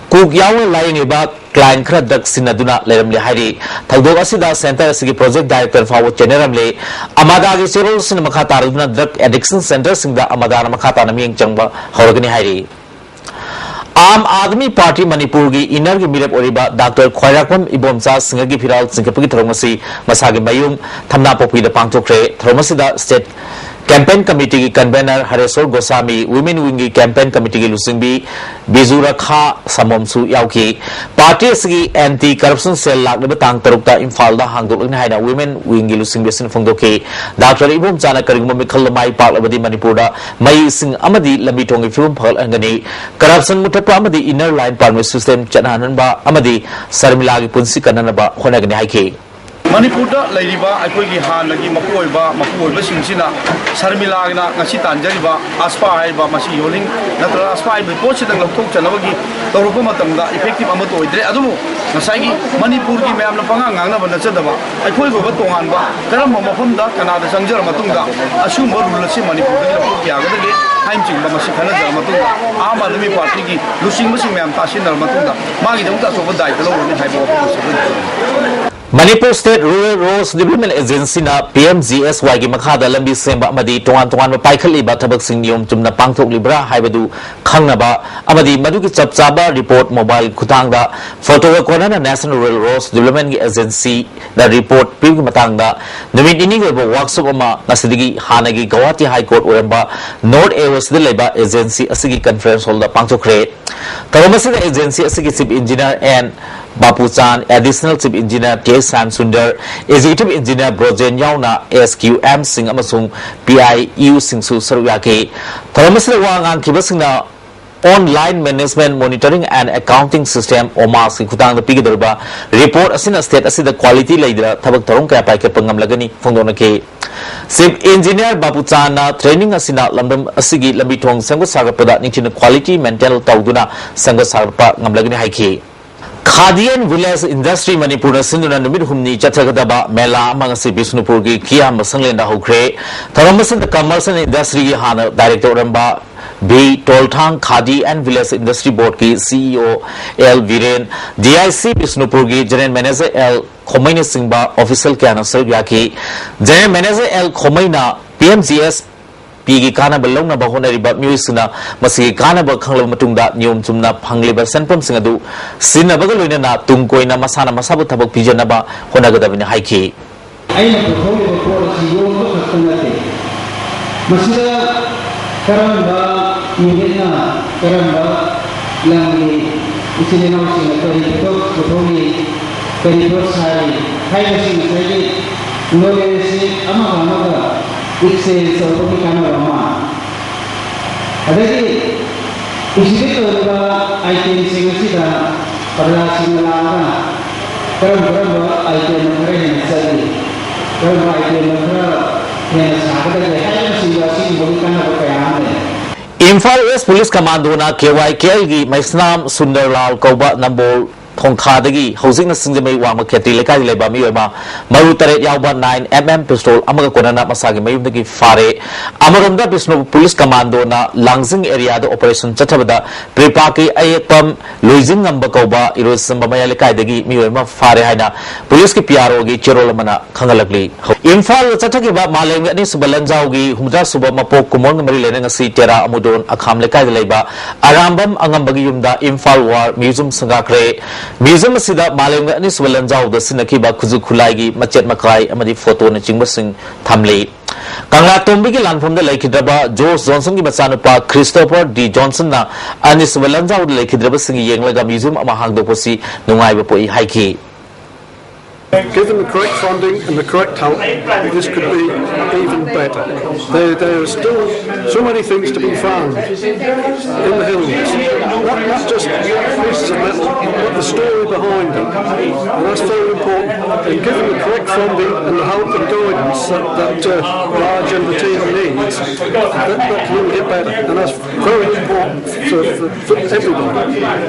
coke ꯌꯥꯎꯅ ꯂꯥꯌꯦꯡꯂꯤꯕ client ꯈꯔ drug ꯁꯤꯖꯤꯟꯅꯗꯨꯅ ꯂꯩꯔꯝꯂꯦ ꯍꯥꯏꯔꯤ꯫ ꯊꯧꯗꯣꯛ ꯑꯁꯤꯗ center ꯑꯁꯤꯒꯤ project director ꯐꯥꯎꯕ ꯆꯦꯟꯅꯔꯝꯂꯦ꯫ ꯑꯃꯗꯥꯒꯤ ꯆꯦꯔꯣꯜꯁꯤꯡꯅ ꯃꯈꯥ ꯇꯥꯔꯗꯨꯅ drug addiction centerꯁꯤꯡꯗ ꯑꯃꯗꯥꯅ ꯃꯈꯥ ꯇꯥꯅ ꯃꯤꯠꯌꯦꯡ ꯆꯪꯕ ꯍꯧꯔꯒꯅꯤ ꯍꯥꯏꯔꯤ꯫ ꯑꯥꯝ ꯑꯥꯗꯃꯤ ꯄꯥꯔꯇꯤ ꯃꯅꯤꯄꯨꯔꯒꯤ innerꯒꯤ ꯃꯤꯔꯦꯞ ꯑꯣꯏꯔꯤꯕ ꯗꯥꯛꯇꯔ ꯈ꯭ꯋꯥꯏꯔꯥꯛꯄꯝ ꯏꯕꯣꯝꯆꯥ ꯁꯤꯡꯍꯒꯤ ꯐꯤꯔꯥꯜ ꯆꯤꯡꯈꯠꯄꯒꯤ ꯊꯧꯔꯝ ꯑꯁꯤ ꯃꯁꯥꯒꯤ ꯃꯌꯨꯝ ꯊꯝꯅꯥꯄꯣꯛꯄꯤꯗ ꯄꯥꯡꯊꯣꯛꯈ꯭ꯔꯦ꯫ ꯊꯧꯔꯝ ꯑꯁꯤꯗ state campaign committee ꯒꯤ convener ꯍꯔꯦꯁꯣꯔ ꯒꯣꯁꯥꯃꯤ, women wing ꯒꯤ campaign committee ꯒꯤ ꯂꯨꯆꯤꯡꯕꯤ ꯕꯤꯖꯨ ꯔꯈꯥ ꯁꯃꯣꯝꯁꯨ ꯌꯥꯎꯈꯤ꯫ Party ꯑꯁꯤꯒꯤ anti corruption cell ꯂꯥꯛꯂꯤꯕ ꯇꯥꯡ ꯇꯔꯨꯛꯇ ꯏꯝꯐꯥꯜꯗ ꯍꯥꯡꯗꯣꯛꯂꯒꯅꯤ ꯍꯥꯏꯅ women wing ꯒꯤ ꯂꯨꯆꯤꯡꯕꯤ ꯑꯁꯤꯅ ꯐꯣꯡꯗꯣꯛꯈꯤ꯫ ꯗꯥꯛꯇꯔ ꯏꯕꯣꯝꯆꯥꯅ ꯀꯔꯤꯒꯨꯝꯕ ꯃꯤꯈꯜꯗ ꯃꯥꯏ ꯄꯥꯛꯂꯕꯗꯤ ꯃꯅꯤꯄꯨꯔꯗ ꯃꯩ, ꯏꯁꯤꯡ ꯑꯃꯗꯤ ꯂꯝꯕꯤ ꯊꯣꯡꯒꯤ ꯐꯤꯕꯝ ꯐꯒꯠꯍꯟꯒꯅꯤ꯫ Corruption ꯃꯨꯊꯠꯄ ꯑꯃꯗꯤ inner line permit system ꯆꯠꯅꯍꯟꯕ ꯑꯃꯗꯤ ꯁꯔꯃꯤꯂꯥꯒꯤ ꯄꯨꯟꯁꯤ ꯀꯟꯅꯅꯕ ꯍꯣꯠꯅꯒꯅꯤ ꯍꯥꯏꯈꯤ꯫ ꯃꯅꯤꯄꯨꯔꯗ ꯂꯩꯔꯤꯕ ꯑꯩꯈꯣꯏꯒꯤ ꯍꯥꯟꯅꯒꯤ ꯃꯄꯨ ꯑꯣꯏꯕ ꯃꯄꯨ ꯑꯣꯏꯕꯁꯤꯡꯁꯤꯅ ꯁꯔꯃꯤꯂꯥꯅ ꯉꯁꯤ ꯇꯥꯟꯖꯔꯤꯕ ꯑꯁꯄꯥ ꯍꯥꯏꯔꯤꯕ ꯃꯁꯤ ꯌꯣꯜꯂꯤꯡ ꯅꯠꯇ꯭ꯔꯒ ꯑꯁꯄꯥ ꯍꯥꯏꯔꯤꯕ ꯄꯣꯠꯁꯤꯗꯪ ꯂꯧꯊꯣꯛꯆꯅꯕꯒꯤ ꯇꯧꯔꯛꯄ ꯃꯇꯝꯗ effective ꯑꯃꯠꯇ ꯑꯣꯏꯗ꯭ꯔꯦ꯫ ꯑꯗꯨꯕꯨ ꯉꯁꯥꯏꯒꯤ ꯃꯅꯤꯄꯨꯔꯒꯤ ꯃꯌꯥꯝꯅ ꯄꯉꯥꯡ ꯉꯥꯡꯅꯕ ꯅꯠꯆꯗꯕ ꯑꯩꯈꯣꯏꯒꯤ ꯑꯣꯏꯕ ꯇꯣꯉꯥꯟꯕ ꯀꯔꯝꯕ ꯃꯐꯝꯗ ꯀꯅꯥꯗ ꯆꯪꯖꯔ ꯃꯇꯨꯡꯗ ꯑꯁꯤꯒꯨꯝꯕ rule ꯑꯁꯤ ꯃꯅꯤꯄꯨꯔꯗꯒꯤ ꯂꯧꯊꯣꯛꯄ ꯌꯥꯒꯗꯒꯦ ꯍꯥꯏꯅꯆꯤꯡꯕ ꯃꯁꯤ ꯈꯟꯅꯖꯔ ꯃꯇꯨꯡꯗ ꯑꯥꯝ ꯑꯥꯗꯃꯤ ꯄꯥꯔꯇꯤꯒꯤ ꯂꯨꯆꯤꯡꯕꯁꯤꯡ ꯃꯌꯥꯝ ꯇꯥꯁꯤꯟꯅꯔ ꯃꯇꯨꯡꯗ ꯃꯥꯒꯤꯗꯃꯛꯇ ꯑꯆꯧꯕ ꯗꯥꯏꯇ ꯂꯧꯔꯅꯤ ꯍꯥꯏꯕ ꯋꯥꯐꯝ ꯑꯁꯤ ꯑꯩꯈꯣꯏꯅ Manipur State Rural Roads Development Agency ꯅ P M G S Y ꯒꯤ ꯃꯈꯥꯗ ꯂꯝꯕꯤ ꯁꯦꯝꯕ ꯑꯃꯗꯤ ꯇꯣꯉꯥꯟ ꯇꯣꯉꯥꯟꯕ ꯄꯥꯏꯈꯠꯂꯤꯕ ꯊꯕꯛꯁꯤꯡ ꯅꯤꯌꯣꯝ ꯆꯨꯝꯅ ꯄꯥꯡꯊꯣꯛꯂꯤꯕ꯭ꯔꯥ ꯍꯥꯏꯕꯗꯨ ꯈꯪꯅꯕ ꯑꯃꯗꯤ ꯃꯗꯨꯒꯤ ꯆꯞ ꯆꯥꯕ report mobile ꯈꯨꯠꯊꯥꯡꯗ photo ꯒ ꯀꯣꯟꯅꯅ National Rural Roads Development ꯒꯤ Agency ꯗ report ꯄꯤꯕꯒꯤ ꯃꯇꯥꯡꯗ ꯅꯨꯃꯤꯠ ꯅꯤꯅꯤꯒꯤ ꯑꯣꯏꯕ workshop ꯑꯃ ꯉꯁꯤꯗꯒꯤ ꯍꯥꯟꯅꯒꯤ ꯒꯧꯍꯥꯇꯤ High Court ꯑꯣꯏꯔꯝꯕ North A O ꯁꯤꯗ ꯂꯩꯕ agency ꯑꯁꯤꯒꯤ conference hall ꯗ ꯄꯥꯡꯊꯣꯛꯈ꯭ꯔꯦ꯫ ꯊꯧꯔꯝ ꯑꯁꯤꯗ agency ꯑꯁꯤꯒꯤ Chief Engineer N ꯕꯥꯄꯨꯆꯥꯟ, Additional Chief Engineer K Shyam Sundar, Executive Engineer Brojen ꯌꯥꯎꯅ S Q M ꯁꯤꯡ ꯑꯃꯁꯨꯡ P I U ꯁꯤꯡꯁꯨ ꯁꯔꯨꯛ ꯌꯥꯈꯤ꯫ ꯊꯧꯔꯝ ꯑꯁꯤꯗ ꯋꯥ ꯉꯥꯡꯈꯤꯕꯁꯤꯡꯅ Online Management Monitoring and Accounting System, OMAS ꯀꯤ ꯈꯨꯠꯊꯥꯡꯗ ꯄꯤꯒꯗꯧꯔꯤꯕ report ꯑꯁꯤꯅ state ꯑꯁꯤꯗ quality ꯂꯩꯗꯅ ꯊꯕꯛ ꯊꯧꯔꯝ ꯀꯌꯥ ꯄꯥꯏꯈꯠꯄ ꯉꯝꯂꯒꯅꯤ ꯐꯣꯡꯗꯣꯛꯅꯈꯤ꯫ Chief Engineer ꯕꯥꯄꯨꯆꯥꯟꯅ training ꯑꯁꯤꯅ ꯂꯝꯗꯝ ꯑꯁꯤꯒꯤ ꯂꯝꯕꯤ ꯊꯣꯡ ꯁꯦꯝꯒꯠ ꯁꯥꯒꯠꯄꯗ ꯅꯤꯡꯊꯤꯅ quality maintain ꯇꯧꯗꯨꯅ ꯁꯦꯝꯒꯠ ꯁꯥꯒꯠꯄ ꯉꯝꯂꯒꯅꯤ ꯍꯥꯏꯈꯤ꯫ Khadi and Village Industry ꯃꯅꯤꯄꯨꯔꯅ ꯁꯤꯟꯗꯨꯅ ꯅꯨꯃꯤꯠ ꯍꯨꯝꯅꯤ ꯆꯠꯊꯒꯗꯕ ꯃꯦꯂꯥ ꯑꯃ ꯉꯁꯤ ꯕꯤꯁꯅꯨꯄꯨꯔꯒꯤ ꯀꯤꯌꯥꯝꯕ ꯁꯪꯂꯦꯟꯗ ꯍꯧꯈ꯭ꯔꯦ꯫ ꯊꯧꯔꯝ ꯑꯁꯤꯗ Commerce and Industry ꯒꯤ ꯍꯥꯟꯅ director ꯑꯣꯏꯔꯝꯕ V ꯇꯣꯜꯊꯥꯡ, Khadi and Village Industry Board ꯀꯤ C E O L Biren, D I C ꯕꯤꯁꯅꯨꯄꯨꯔꯒꯤ General Manager L ꯈꯣꯃꯩꯅꯆꯤꯡꯕ official ꯀꯌꯥꯅ ꯁꯔꯨꯛ ꯌꯥꯈꯤ꯫ General Manager L ꯈꯣꯃꯩꯅ P M G S ꯄꯤꯒꯤ ꯀꯥꯟꯅꯕ ꯂꯧꯅꯕ ꯍꯣꯠꯅꯔꯤꯕ ꯃꯤꯑꯣꯏꯁꯤꯡꯅ ꯃꯁꯤꯒꯤ ꯀꯥꯟꯅꯕ ꯈꯪꯂꯕ ꯃꯇꯨꯡꯗ ꯅꯤꯌꯣꯝ ꯆꯨꯝꯅ ꯐꯪꯂꯤꯕ ꯁꯦꯟꯐꯝꯁꯤꯡ ꯑꯗꯨ ꯁꯤꯖꯤꯟꯅꯕꯒ ꯂꯣꯏꯅꯅ ꯇꯨꯡ ꯀꯣꯏꯅ ꯃꯁꯥꯅ ꯃꯁꯥꯕꯨ ꯊꯕꯛ ꯄꯤꯖꯅꯕ ꯍꯣꯠꯅꯒꯗꯕꯅꯤ ꯍꯥꯏꯈꯤ꯫ ꯑꯩꯅ ꯄꯨꯊꯣꯛꯂꯤꯕ ꯄꯣꯠ ꯑꯁꯤ ꯌꯣꯟꯕ ꯈꯛꯇ ꯅꯠꯇꯦ, ꯃꯁꯤꯗ ꯀꯔꯝꯕ ꯌꯨꯅꯤꯠꯅ ꯀꯔꯝꯕ ꯂꯝꯒꯤ ꯏꯆꯤꯜ ꯏꯅꯥꯎꯁꯤꯡꯅ ꯀꯔꯤ ꯄꯣꯠꯊꯣꯛ ꯄꯨꯊꯣꯛꯂꯤ, ꯀꯔꯤ ꯄꯣꯠ ꯁꯥꯔꯤ ꯍꯥꯏꯕꯁꯤ ꯉꯁꯥꯏꯒꯤ ꯅꯣꯂꯦꯖꯁꯤ ꯑꯃꯒ ꯑꯃꯒ ꯑꯦꯛꯁꯆꯦꯟꯖ ꯇꯧꯕꯒꯤ ꯀꯥꯟꯅꯕ ꯑꯃ꯫ ꯑꯗꯒꯤ ꯑꯦꯛꯁꯤꯕꯤꯠ ꯇꯧꯔꯤꯕ ꯑꯥꯏꯇꯦꯝꯁꯤꯡ ꯑꯁꯤꯗ ꯄ꯭ꯔꯖꯥꯁꯤꯡꯅ ꯂꯥꯛꯑꯒ ꯀꯔꯝ ꯀꯔꯝꯕ ꯑꯥꯏꯇꯦꯝꯅ ꯈꯔ ꯍꯦꯟꯅ ꯆꯠꯂꯤ, ꯀꯔꯝꯕ ꯑꯥꯏꯇꯦꯝꯅ ꯈꯔ ꯍꯦꯟꯅ ꯁꯥꯒꯗꯒꯦ ꯍꯥꯏꯕꯅꯆꯤꯡꯕ ꯑꯁꯤꯒꯨꯝꯕꯒꯤ ꯀꯥꯟꯅꯕ ꯀꯌꯥ ꯑꯃ ꯂꯩ꯫ ꯏꯝꯐꯥꯜ ꯏꯁ ꯄꯨꯂꯤꯁ ꯀꯃꯥꯟꯗꯣꯅ ꯀꯦ ꯋꯥꯏ ꯀꯦ ꯑꯦꯜꯒꯤ ꯃꯩꯁꯅꯥꯝ ꯁꯨꯟꯗꯔꯂꯥꯜ ꯀꯧꯕ ꯅꯝꯕꯣꯜ ꯊꯣꯡꯈꯥꯗꯒꯤ ꯍꯧꯖꯤꯛꯅ ꯁꯤꯡꯖꯃꯩ ꯋꯥꯡꯃ ꯈꯦꯇ꯭ꯔꯤ ꯂꯩꯀꯥꯏꯗ ꯂꯩꯕ ꯃꯤꯑꯣꯏ ꯑꯃ ꯃꯔꯨ ꯇꯔꯦꯠ ꯌꯥꯎꯕ ꯅꯥꯏꯟ ꯑꯦꯝ ꯑꯦꯝ ꯄꯤꯁꯇꯣꯜ ꯑꯃꯒ ꯀꯣꯟꯅꯅ ꯃꯁꯥꯒꯤ ꯃꯌꯨꯝꯗꯒꯤ ꯐꯥꯔꯦ꯫ ꯑꯃꯔꯣꯝꯗ ꯕꯤꯁꯅꯨꯄꯨꯔ ꯄꯨꯂꯤꯁ ꯀꯃꯥꯟꯗꯣꯅ ꯂꯥꯡꯖꯤꯡ ꯑꯦꯔꯤꯌꯥꯗ ꯑꯣꯄꯔꯦꯁꯟ ꯆꯠꯊꯕꯗ ꯄ꯭ꯔꯤꯄꯥꯛꯀꯤ ꯑꯌꯦꯛꯄꯝ ꯂꯣꯏꯖꯤꯡꯉꯝꯕ ꯀꯧꯕ ꯏꯔꯣꯏꯁꯦꯝꯕ ꯃꯌꯥꯏ ꯂꯩꯀꯥꯏꯗꯒꯤ ꯃꯤꯑꯣꯏ ꯑꯃ ꯐꯥꯔꯦ ꯍꯥꯏꯅ ꯄꯨꯂꯤꯁꯀꯤ ꯄꯤ ꯑꯥꯔ ꯑꯣꯒꯤ ꯆꯦꯔꯣꯜ ꯑꯃꯅ ꯈꯪꯍꯜꯂꯛꯂꯤ꯫ ꯏꯝꯐꯥꯜꯗ ꯆꯠꯊꯈꯤꯕ ꯃꯥꯂꯦꯝꯒꯤ ꯑꯅꯤꯁꯨꯕ ꯂꯟꯖꯥꯎꯒꯤ ꯍꯨꯝꯐꯨꯇꯔꯥ ꯁꯨꯕ ꯃꯄꯣꯛ ꯀꯨꯝꯑꯣꯟꯒ ꯃꯔꯤ ꯂꯩꯅꯅ ꯉꯁꯤ ꯇꯦꯔꯥ ꯑꯃꯨꯗꯣꯟ ꯑꯈꯥꯝ ꯂꯩꯀꯥꯏꯗ ꯂꯩꯕ ꯑꯔꯥꯝꯕꯝ ꯑꯉꯝꯕꯒꯤ ꯌꯨꯝꯗ ꯏꯝꯐꯥꯜ ꯋꯥꯔ ꯃ꯭ꯌꯨꯖꯤꯌꯝ ꯁꯪꯒꯥꯈ꯭ꯔꯦ꯫ ꯃ꯭ꯌꯨꯖꯤꯌꯝ ꯑꯁꯤꯗ ꯃꯥꯂꯦꯝꯒꯤ ꯑꯅꯤꯁꯨꯕ ꯂꯟꯖꯥꯎꯗ ꯁꯤꯖꯤꯟꯅꯈꯤꯕ ꯈꯨꯠꯁꯨ ꯈꯨꯠꯂꯥꯏꯒꯤ ꯃꯆꯦꯠ ꯃꯀꯥꯏ ꯑꯃꯗꯤ ꯐꯣꯇꯣꯅꯆꯤꯡꯕꯁꯤꯡ ꯊꯝꯂꯤ꯫ ꯀꯪꯂꯥꯇꯣꯝꯕꯤꯒꯤ ꯂꯥꯟꯐꯝꯗ ꯂꯩꯈꯤꯗ꯭ꯔꯕ ꯖꯣꯔꯖ ꯖꯣꯟꯁꯟꯒꯤ ꯃꯆꯥꯅꯨꯄꯥ ꯈ꯭ꯔꯤꯁꯇꯣꯐꯔ ꯗꯤ ꯖꯣꯟꯁꯟꯅ ꯑꯅꯤꯁꯨꯕ ꯂꯟꯖꯥꯎꯗ ꯂꯩꯈꯤꯗ꯭ꯔꯕꯁꯤꯡ ꯌꯦꯡꯂꯒ ꯃ꯭ꯌꯨꯖꯤꯌꯝ ꯑꯃ ꯍꯥꯡꯗꯣꯛꯄꯁꯤ ꯅꯨꯡꯉꯥꯏꯕ ꯄꯣꯛꯏ ꯍꯥꯏꯈꯤ꯫ Given the correct funding and the correct help, this could be even better. There, there are still so many things to be found in the hills. Not, not just pieces of metal, but the story behind them. And that's very important. And given the correct funding and the help and guidance that, that uh, Raj and the team needs, that, that can only get better. And that's very important for, for, for everybody.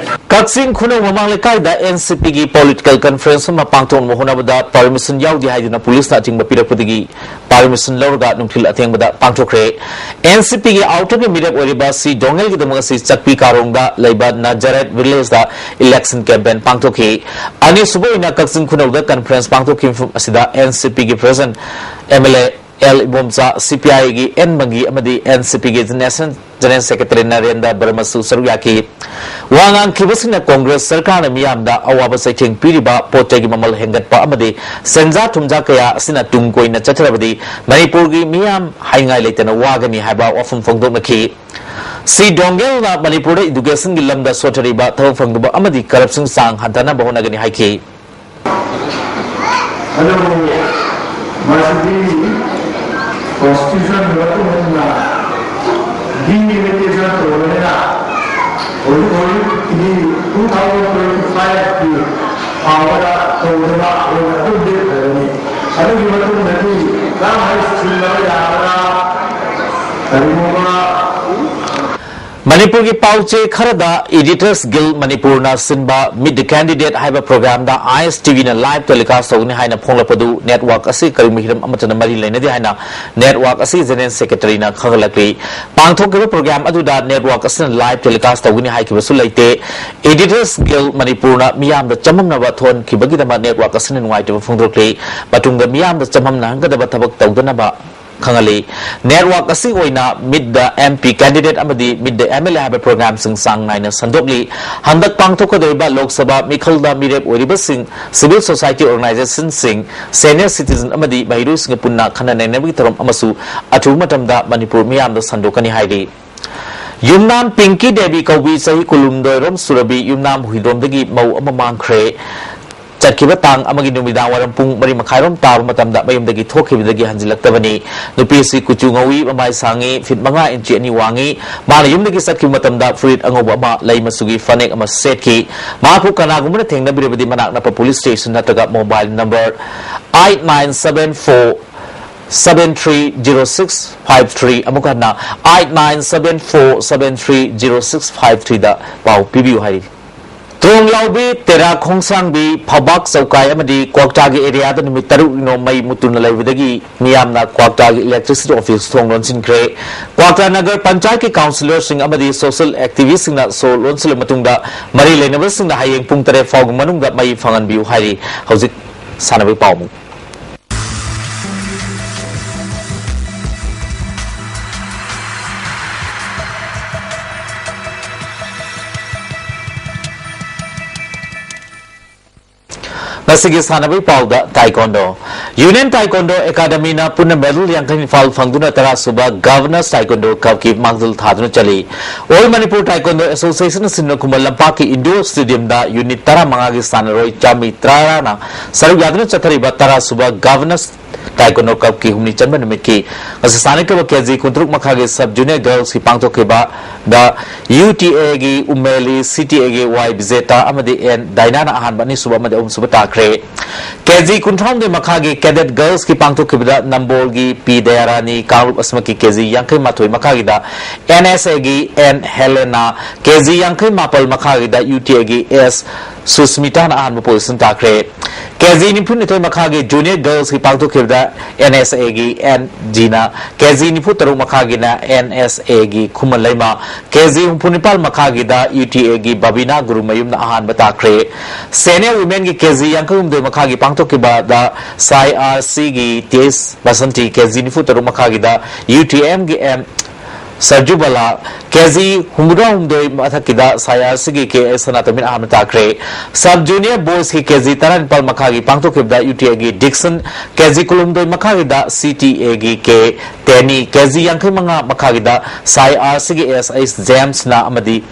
ꯀꯛꯆꯤꯡ ꯈꯨꯅꯧ ꯃꯃꯥꯡ ꯂꯩꯀꯥꯏꯗ and C ꯄꯤꯒꯤ political conference ꯑꯃ ꯄꯥꯡꯊꯣꯛꯅꯕ ꯍꯣꯠꯅꯕꯗ permission ꯌꯥꯎꯗꯦ ꯍꯥꯏꯗꯨꯅ ꯄꯨꯂꯤꯁꯅ ꯑꯊꯤꯡꯕ ꯄꯤꯔꯛꯄꯗꯒꯤ ꯄꯔꯃꯤꯁꯟ ꯂꯧꯔꯒ ꯅꯨꯡꯊꯤꯜ ꯑꯊꯦꯡꯕꯗ ꯄꯥꯡꯊꯣꯛꯈ꯭ꯔꯦ꯫ ꯑꯦꯟ ꯁꯤ ꯄꯤꯒꯤ ꯑꯥꯎꯇꯔꯒꯤ ꯃꯤꯔꯦꯞ ꯑꯣꯏꯔꯤꯕ ꯁꯤ ꯗꯣꯉꯦꯜꯒꯤꯗꯃꯛ ꯉꯁꯤ ꯆꯛꯄꯤ ꯀꯥꯔꯣꯡꯗ ꯂꯩꯕ ꯅꯖꯔꯦꯠ ꯚꯤꯂꯦꯖꯇ ꯏꯂꯦꯛꯁꯟ ꯀꯦꯝꯄꯦꯟ ꯄꯥꯡꯊꯣꯛꯈꯤ꯫ ꯑꯅꯤꯁꯨꯕ ꯑꯣꯏꯅ ꯀꯛꯆꯤꯡ ꯈꯨꯅꯧꯗ ꯀꯟꯐꯔꯦꯟꯁ ꯄꯥꯡꯊꯣꯛꯈꯤꯕ ꯃꯐꯝ ꯑꯁꯤꯗ ꯑꯦꯟ ꯁꯤ ꯄꯤꯒꯤ president M L A L Ibomcha, C P ꯑꯥꯏꯒꯤ ꯑꯦꯟ ꯃꯪꯒꯤ ꯑꯃꯗꯤ ꯑꯦꯟ ꯁꯤ ꯄꯤꯒꯤ ꯅꯦꯁꯅꯦꯜ ꯖꯦꯅꯔꯦꯜ ꯁꯦꯀ꯭ꯔꯦꯇꯔꯤ ꯅꯔꯦꯟꯗ꯭ꯔ ꯕꯔꯃꯁꯨ ꯁꯔꯨꯛ ꯌꯥꯈꯤ꯫ ꯋꯥ ꯉꯥꯡꯈꯤꯕꯁꯤꯡꯅ ꯀꯣꯡꯒ꯭ꯔꯦꯁ ꯁꯔꯀꯥꯔꯅ ꯃꯤꯌꯥꯝꯗ ꯑꯋꯥꯕ ꯆꯩꯊꯦꯡ ꯄꯤꯔꯤꯕ ꯄꯣꯠ ꯆꯩꯒꯤ ꯃꯃꯜ ꯍꯦꯟꯒꯠꯄ ꯑꯃꯗꯤ ꯁꯦꯟꯖꯥ ꯊꯨꯝꯖꯥ ꯀꯌꯥ ꯑꯁꯤꯅ ꯇꯨꯡ ꯀꯣꯏꯅ ꯆꯠꯊꯔꯕꯗꯤ ꯃꯅꯤꯄꯨꯔꯒꯤ ꯃꯤꯌꯥꯝ ꯍꯥꯏꯅꯤꯡꯉꯥꯏ ꯂꯩꯇꯅ ꯋꯥꯒꯅꯤ ꯍꯥꯏꯕ ꯋꯥꯐꯝ ꯐꯣꯡꯗꯣꯛꯅꯈꯤ꯫ ꯁꯤ ꯗꯣꯡꯒꯦꯜꯅ ꯃꯅꯤꯄꯨꯔꯗ educationꯒꯤ ꯂꯝꯗ ꯁꯣꯠꯊꯔꯤꯕ ꯊꯕꯛ ꯐꯪꯗꯕ ꯑꯃꯗꯤ corruption ꯆꯥꯡ ꯍꯟꯊꯅꯕ ꯍꯣꯠꯅꯒꯅꯤ ꯍꯥꯏꯈꯤ꯫ ꯑꯗꯨꯕꯨ ꯃꯁꯤꯗꯤ constitutionꯒꯤ ꯃꯇꯨꯡ ꯏꯟꯅ delimitation ꯇꯧꯕꯅꯤꯅ ꯍꯧꯖꯤꯛ ꯍꯧꯖꯤꯛꯀꯤꯗꯤ two thousand twenty fiveꯀꯤ ꯐꯥꯎꯕꯗ ꯇꯧꯗꯅ ꯑꯣꯏꯅ ꯑꯗꯨꯝ ꯂꯦꯞꯈ꯭ꯔꯒꯅꯤ꯫ ꯑꯗꯨꯒꯤ ꯃꯇꯨꯡꯗꯗꯤ ꯀꯔꯝꯍꯥꯏꯅ ꯁꯤꯟꯅꯕ ꯌꯥꯒꯗ꯭ꯔꯥ, ꯀꯔꯤꯒꯨꯝꯕ ꯃꯅꯤꯄꯨꯔꯒꯤ ꯄꯥꯎ ꯆꯦ ꯈꯔꯗ Editors Guild ꯃꯅꯤꯄꯨꯔꯅ ꯁꯤꯟꯕ Meet the Candidate ꯍꯥꯏꯕ programꯗ ISTVꯅ live telecast ꯇꯧꯒꯅꯤ ꯍꯥꯏꯅ ꯐꯣꯡꯂꯛꯄꯗꯨ network ꯑꯁꯤ ꯀꯔꯤꯒꯨꯝꯕ ꯍꯤꯔꯝ ꯑꯃꯠꯇꯅ ꯃꯔꯤ ꯂꯩꯅꯗꯦ ꯍꯥꯏꯅ network ꯑꯁꯤꯒꯤ general secretaryꯅ ꯈꯪꯍꯜꯂꯛꯂꯤ꯫ ꯄꯥꯡꯊꯣꯛꯈꯤꯕ program ꯑꯗꯨꯗ network ꯑꯁꯤꯅ live telecast ꯇꯧꯒꯅꯤ ꯍꯥꯏꯈꯤꯕꯁꯨ ꯂꯩꯇꯦ꯫ Editors Guild ꯃꯅꯤꯄꯨꯔꯅ ꯃꯤꯌꯥꯝꯗ ꯆꯃꯝꯅꯕ ꯊꯣꯛꯍꯟꯈꯤꯕꯒꯤꯗꯃꯛ network ꯑꯁꯤꯅ ꯅꯨꯡꯉꯥꯏꯇꯕ ꯐꯣꯡꯗꯣꯛꯂꯤ꯫ ꯃꯇꯨꯡꯗ ꯃꯤꯌꯥꯝꯗ ꯆꯃꯝꯅꯍꯟꯒꯗꯕ ꯊꯕꯛ ꯇꯧꯗꯅꯕ ꯈꯪꯍꯜꯂꯤ꯫ Network ꯑꯁꯤ ꯑꯣꯏꯅ Meet the MP Candidate ꯑꯃꯗꯤ Meet the MLA ꯍꯥꯏꯕ programꯁꯤꯡ ꯆꯥꯡ ꯅꯥꯏꯅ ꯁꯟꯗꯣꯛꯂꯤ꯫ ꯍꯟꯗꯛ ꯄꯥꯡꯊꯣꯛꯀꯗꯧꯔꯤꯕ ꯂꯣꯛ ꯁꯚꯥ ꯃꯤꯈꯜꯗ ꯃꯤꯔꯦꯞ ꯑꯣꯏꯔꯤꯕꯁꯤꯡ, civil society organizationꯁꯤꯡ, senior citizen ꯑꯃꯗꯤ ꯃꯍꯩꯔꯣꯏꯁꯤꯡꯒ ꯄꯨꯟꯅ ꯈꯟꯅ ꯅꯩꯅꯕꯒꯤ ꯊꯧꯔꯝ ꯑꯃꯁꯨ ꯑꯊꯨꯕ ꯃꯇꯝꯗ ꯃꯅꯤꯄꯨꯔ ꯃꯤꯌꯥꯝꯗ ꯁꯟꯗꯣꯛꯀꯅꯤ ꯍꯥꯏꯔꯤ꯫ ꯌꯨꯝꯅꯥꯝ ꯄꯤꯡꯀꯤ ꯗꯦꯕꯤ ꯀꯧꯕꯤ ꯆꯍꯤ ꯀꯨꯟꯍꯨꯝꯗꯣꯏ ꯔꯣꯝ ꯁꯨꯔꯕꯤ ꯌꯨꯝꯅꯥꯝ ꯍꯨꯏꯗ꯭ꯔꯣꯝꯗꯒꯤ ꯃꯧ ꯑꯃ ꯃꯥꯡꯈ꯭ꯔꯦ꯫ ꯆꯠꯈꯤꯕ ꯇꯥꯡ ꯑꯃꯒꯤ ꯅꯨꯃꯤꯗꯥꯡ ꯋꯥꯏꯔꯝ ꯄꯨꯡ ꯃꯔꯤ ꯃꯈꯥꯏꯔꯣꯝ ꯇꯥꯕ ꯃꯇꯝꯗ ꯃꯌꯨꯝꯗꯒꯤ ꯊꯣꯛꯈꯤꯕꯗꯒꯤ ꯍꯟꯖꯤꯜꯂꯛꯇꯕꯅꯤ꯫ ꯅꯨꯄꯤ ꯑꯁꯤ ꯀꯨꯆꯨ ꯉꯧꯏ, ꯃꯃꯥꯏ ꯁꯥꯡꯉꯤ, feet ꯃꯉꯥ inch ꯑꯅꯤ ꯋꯥꯡꯉꯤ꯫ ꯃꯥꯅ ꯌꯨꯝꯗꯒꯤ ꯆꯠꯈꯤꯕ ꯃꯇꯝꯗ ꯐꯨꯔꯤꯠ ꯑꯉꯧꯕ ꯑꯃ, ꯂꯩ ꯃꯆꯨꯒꯤ ꯐꯅꯦꯛ ꯑꯃ ꯁꯦꯠꯈꯤ꯫ ꯃꯍꯥꯛꯄꯨ ꯀꯅꯥꯒꯨꯝꯕꯅ ꯊꯦꯡꯅꯕꯤꯔꯕꯗꯤ ꯃꯅꯥꯛ ꯅꯛꯄ police station ꯅꯠꯇ꯭ꯔꯒ mobile number eight nine seven four seven three zero six five three, ꯑꯃꯨꯛ ꯍꯟꯅ eight nine seven four seven three zero six five threeꯗ ꯄꯥꯎ ꯄꯤꯕꯤꯌꯨ ꯍꯥꯏꯔꯤ꯫ ꯇ꯭ꯔꯣꯡꯂꯥꯎꯕꯤ, ꯇꯦꯔꯥ ꯈꯣꯡꯁꯥꯡꯕꯤ, ꯐꯕꯥꯛ ꯆꯧꯀꯥꯏ ꯑꯃꯗꯤ ꯀ꯭ꯋꯥꯛꯇꯥꯒꯤ areaꯗ ꯅꯨꯃꯤꯠ ꯇꯔꯨꯛꯅꯤꯔꯣꯝ ꯃꯩ ꯃꯨꯠꯇꯨꯅ ꯂꯩꯕꯗꯒꯤ ꯃꯤꯌꯥꯝꯅ ꯀ꯭ꯋꯥꯛꯇꯥꯒꯤ electricity office ꯊꯣꯡ ꯂꯣꯟꯁꯤꯟꯈ꯭ꯔꯦ꯫ ꯀ꯭ꯋꯥꯛꯇꯥ ꯅꯒꯔ ꯄꯟꯆꯥꯌꯠꯀꯤ councillorꯁꯤꯡ ꯑꯃꯗꯤ social activistꯁꯤꯡꯅ ꯁꯣ ꯂꯣꯟꯁꯤꯜꯂꯕ ꯃꯇꯨꯡꯗ ꯃꯔꯤ ꯂꯩꯅꯕꯁꯤꯡꯅ ꯍꯌꯦꯡ ꯄꯨꯡ ꯇꯔꯦꯠ ꯐꯥꯎꯒꯤ ꯃꯅꯨꯡꯗ ꯃꯩ ꯐꯪꯍꯟꯕꯤꯌꯨ ꯍꯥꯏꯔꯤ꯫ ꯍꯧꯖꯤꯛ ꯁꯥꯟꯅꯕꯒꯤ ꯄꯥꯎ ꯑꯃꯨꯛ꯫ ꯉꯁꯤꯒꯤ ꯁꯥꯟꯅꯕꯒꯤ ꯄꯥꯎꯗ ꯇꯥꯏꯀꯣꯟꯗꯣ꯫ ꯌꯨꯅꯤꯌꯟ ꯇꯥꯏꯀꯣꯟꯗꯣ ꯑꯦꯀꯥꯗꯃꯤꯅ ꯄꯨꯟꯅ ꯃꯦꯗꯜ ꯌꯥꯡꯈꯩ ꯅꯤꯄꯥꯜ ꯐꯪꯗꯨꯅ ꯇꯔꯥ ꯁꯨꯕ ꯒꯚꯔꯅꯔꯁ ꯇꯥꯏꯀꯣꯟꯗꯣ ꯀꯞꯀꯤ ꯃꯥꯡꯖꯤꯜ ꯊꯥꯗꯨꯅ ꯆꯠꯂꯤ꯫ ꯑꯣꯜ ꯃꯅꯤꯄꯨꯔ ꯇꯥꯏꯀꯣꯟꯗꯣ ꯑꯦꯁꯣꯁꯤꯌꯦꯁꯟꯅ ꯁꯤꯟꯕ ꯈꯨꯃꯟ ꯂꯝꯄꯥꯛꯀꯤ ꯏꯟꯗꯣꯔ ꯁ꯭ꯇꯦꯗꯤꯌꯝꯗ ꯌꯨꯅꯤꯠ ꯇꯔꯥꯃꯉꯥꯒꯤ ꯁꯥꯟꯅꯔꯣꯏ ꯆꯥꯃꯤ ꯇꯔꯥꯅ ꯁꯔꯨꯛ ꯌꯥꯗꯨꯅ ꯆꯠꯊꯔꯤꯕ ꯇꯔꯥ ꯁꯨꯕ ꯒꯚꯔꯅꯔꯁ ꯇꯥꯏꯀꯣꯟꯗꯣ ꯀꯞꯀꯤ ꯍꯨꯝꯅꯤ ꯆꯟꯕ ꯅꯨꯃꯤꯠꯀꯤ ꯉꯁꯤ ꯁꯥꯟꯅꯈꯤꯕ ꯀꯦꯖꯤ ꯀꯨꯟꯇꯔꯨꯛ ꯃꯈꯥꯒꯤ ꯁꯕ ꯖꯨꯅꯤꯌꯔ ꯒꯔꯜꯁꯀꯤ ꯄꯥꯡꯊꯣꯛꯈꯤꯕꯗ ꯌꯨ ꯇꯤ ꯑꯦꯒꯤ ꯎꯃꯦꯂꯤ, ꯁꯤ ꯇꯤ ꯑꯦꯒꯤ ꯋꯥꯏ ꯕꯤꯖꯦꯇꯥ ꯑꯃꯗꯤ ꯑꯦꯟ ꯗꯥꯏꯅꯥꯅ ꯑꯍꯥꯟꯕ, ꯑꯅꯤꯁꯨꯕ ꯑꯃꯗꯤ ꯑꯍꯨꯝꯁꯨꯕ ꯇꯥꯈ꯭ꯔꯦ꯫ ꯀꯦꯖꯤ ꯀꯨꯟꯊ꯭ꯔꯥꯍꯨꯝꯗꯣꯏ ꯃꯈꯥꯒꯤ ꯀꯦꯗꯦꯠ ꯒꯔꯜꯁꯀꯤ ꯄꯥꯡꯊꯣꯛꯈꯤꯕꯗ ꯅꯝꯕꯣꯜꯒꯤ ꯄꯤ ꯗꯌꯥꯔꯥꯅꯤ, ꯀꯥꯡꯂꯨꯞ ꯑꯁꯤꯃꯛꯀꯤ ꯀꯦꯖꯤ ꯌꯥꯡꯈꯩ ꯃꯥꯊꯣꯏ ꯃꯈꯥꯒꯤꯗ ꯑꯦꯟ ꯑꯦꯁ ꯑꯦꯒꯤ ꯑꯦꯟ ꯍꯦꯂꯦꯅꯥ, ꯀꯦꯖꯤ ꯌꯥꯡꯈꯩ ꯃꯥꯄꯜ ꯃꯈꯥꯒꯤꯗ ꯌꯨ ꯇꯤ ꯑꯦꯒꯤ ꯑꯦꯁ ꯁꯨꯁꯃꯤꯇꯥꯅ ꯑꯍꯥꯟꯕ ꯄꯣꯖꯤꯁꯟ ꯇꯥꯈ꯭ꯔꯦ꯫ ꯀꯦꯖꯤ ꯅꯤꯐꯨ ꯅꯤꯊꯣꯏ ꯃꯈꯥꯒꯤ ꯖꯨꯅꯤꯌꯔ ꯒꯔꯜꯁꯀꯤ ꯄꯥꯡꯊꯣꯛꯈꯤꯕꯗ ꯑꯦꯟ ꯑꯦꯁ ꯑꯦꯒꯤ ꯑꯦꯟ ꯖꯤꯅ, ꯀꯦꯖꯤ ꯅꯤꯐꯨ ꯇꯔꯨꯛ ꯃꯈꯥꯒꯤꯅ ꯑꯦꯟ ꯑꯦꯁ ꯑꯦꯒꯤ ꯈꯨꯃꯟ ꯂꯩꯃ, ꯀꯦꯖꯤ ꯍꯨꯝꯐꯨ ꯅꯤꯄꯥꯜ ꯃꯈꯥꯒꯤꯗ ꯌꯨ ꯇꯤ ꯑꯦꯒꯤ ꯕꯕꯤꯅꯥ ꯒꯨꯔꯨꯃꯌꯨꯝꯅ ꯑꯍꯥꯟꯕ ꯇꯥꯈ꯭ꯔꯦ꯫ ꯁꯦꯅꯤꯌꯔ ꯋꯤꯃꯦꯟꯒꯤ ꯀꯦꯖꯤ ꯌꯥꯡꯈꯩ ꯍꯨꯝꯗꯣꯏ ꯃꯈꯥꯒꯤ ꯄꯥꯡꯊꯣꯛꯈꯤꯕꯗ ꯁꯥꯏ ꯑꯥꯔ ꯁꯤꯒꯤ ꯇꯦꯖ ꯕꯁꯟꯇꯤ, ꯀꯦꯖꯤ ꯅꯤꯐꯨ ꯇꯔꯨꯛ ꯃꯈꯥꯒꯤꯗ ꯌꯨ ꯇꯤ ꯑꯦꯝꯒꯤ ꯑꯦꯝ ꯁꯔꯖꯨꯕꯂꯥ, ꯀꯦꯖꯤ ꯍꯨꯝꯐꯨꯇꯔꯥ ꯍꯨꯝꯗꯣꯏ ꯃꯊꯛꯀꯤꯗ ꯁꯥꯏ ꯑꯥꯔ ꯁꯤꯒꯤ ꯀꯦ ꯑꯦꯁ ꯁꯅꯥꯇꯣꯝꯕꯤꯅ ꯑꯍꯥꯟꯕ ꯇꯥꯈ꯭ꯔꯦ꯫ ꯁꯕ ꯖꯨꯅꯤꯌꯔ ꯕꯣꯏꯁꯀꯤ ꯀꯦꯖꯤ ꯇꯔꯥꯅꯤꯄꯥꯜ ꯃꯈꯥꯒꯤ ꯄꯥꯡꯊꯣꯛꯈꯤꯕꯗ ꯌꯨ ꯇꯤ ꯑꯦꯒꯤ ꯗꯤꯛꯁꯟ, ꯀꯦꯖꯤ ꯀꯨꯟꯍꯨꯝꯗꯣꯏ ꯃꯈꯥꯒꯤꯗ ꯁꯤ ꯇꯤ ꯑꯦꯒꯤ ꯀꯦ ꯇꯦꯅꯤ, ꯀꯦꯖꯤ ꯌꯥꯡꯈꯩ ꯃꯉꯥ ꯃꯈꯥꯒꯤꯗ ꯁꯥꯏ ꯑꯥꯔ ꯁꯤꯒꯤ ꯑꯦꯁ ꯑꯩꯆ ꯖꯦꯝꯁꯅ ꯑꯃꯗꯤ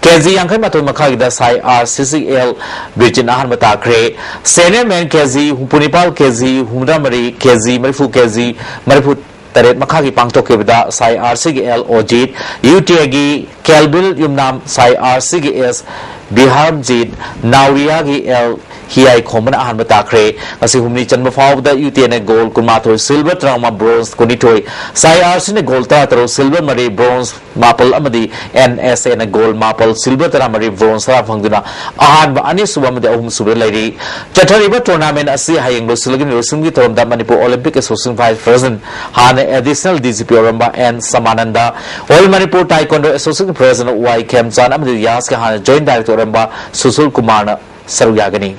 ꯀꯦꯖꯤ ꯌꯥꯡꯈꯩ ꯃꯥꯊꯣꯏ ꯃꯈꯥꯒꯤꯗ ꯁꯥꯏ ꯑꯥꯔ ꯁꯤꯒꯤ ꯑꯦꯜ ꯕ꯭ꯔꯤꯖꯤꯠꯅ ꯑꯍꯥꯟꯕ ꯇꯥꯈ꯭ꯔꯦ꯫ ꯁꯦꯅꯤꯌꯔ ꯃꯦꯟ ꯀꯦꯖꯤ ꯍꯨꯝꯐꯨ ꯅꯤꯄꯥꯜ, ꯀꯦꯖꯤ ꯍꯨꯝꯐꯨꯇꯔꯥ ꯃꯔꯤ, ꯀꯦꯖꯤ ꯃꯔꯤꯐꯨ, ꯀꯦꯖꯤ ꯃꯔꯤꯐꯨ ꯇꯔꯦꯠ ꯃꯈꯥꯒꯤ ꯄꯥꯡꯊꯣꯛꯈꯤꯕꯗ ꯁꯥꯏ ꯑꯥꯔ ꯁꯤꯒꯤ ꯑꯦꯜ ꯑꯣꯖꯤꯠ, ꯌꯨ ꯇꯤ ꯑꯦꯒꯤ ꯀꯦꯜꯕꯤꯜ ꯌꯨꯝꯅꯥꯝ, ꯁꯥꯏ ꯑꯥꯔ ꯁꯤꯒꯤ ꯑꯦꯁ ꯕꯤꯍꯥꯔꯖꯤꯠ, ꯅꯥꯎꯔꯤꯌꯥꯒꯤ ꯑꯦꯜ ꯍꯤꯌꯥꯏ ꯈꯣꯝꯕꯅ ꯑꯍꯥꯟꯕ ꯇꯥꯈ꯭ꯔꯦ꯫ ꯉꯁꯤ ꯍꯨꯝꯅꯤ ꯆꯟꯕ ꯐꯥꯎꯕꯗ ꯌꯨ ꯇꯤ ꯑꯦꯅ ꯒꯣꯜ ꯀꯨꯟꯃꯥꯊꯣꯏ, ꯁꯤꯜꯚꯔ ꯇꯔꯥꯃꯉꯥ, ꯕ꯭ꯔꯣꯟꯖ ꯀꯨꯟꯅꯤꯊꯣꯏ, ꯁꯥꯏ ꯑꯥꯔ ꯁꯤꯅ ꯒꯣꯜ ꯇꯔꯥꯇꯔꯨꯛ, ꯁꯤꯜꯚꯔ ꯃꯔꯤ, ꯕ꯭ꯔꯣꯟꯖ ꯃꯥꯄꯜ ꯑꯃꯗꯤ ꯑꯦꯟ ꯑꯦꯁ ꯑꯦꯅ ꯒꯣꯜ ꯃꯥꯄꯜ, ꯁꯤꯜꯚꯔ ꯇꯔꯥꯃꯔꯤ, ꯕ꯭ꯔꯣꯟꯖ ꯇꯔꯥ ꯐꯪꯗꯨꯅ ꯑꯍꯥꯟꯕ, ꯑꯅꯤꯁꯨꯕ ꯑꯃꯗꯤ ꯑꯍꯨꯝꯁꯨꯕꯗ ꯂꯩꯔꯤ꯫ ꯆꯠꯊꯔꯤꯕ ꯇꯣꯔꯅꯥꯃꯦꯟ ꯑꯁꯤ ꯍꯌꯦꯡ ꯂꯣꯏꯁꯤꯜꯂꯒꯅꯤ꯫ ꯂꯣꯏꯁꯤꯟꯕꯒꯤ ꯊꯧꯔꯝꯗ Manipur Olympic association vice president, ꯍꯥꯟꯅ ꯑꯦꯗꯤꯁꯅꯦꯜ ꯗꯤ ꯖꯤ ꯄꯤ ꯑꯣꯏꯔꯝꯕ N Samananda, all Manipur taekwondo association president Y Khemchand ꯑꯃꯗꯤ ꯌꯥꯁꯀꯤ ꯍꯥꯟꯅ ꯖꯣꯏꯟꯠ ꯗꯥꯏꯔꯦꯛꯇꯔ ꯑꯣꯏꯔꯝꯕ ꯁꯨꯁꯤꯜ ꯀꯨꯃꯥꯔꯅ ꯁꯔꯨꯛ ꯌꯥꯒꯅꯤ꯫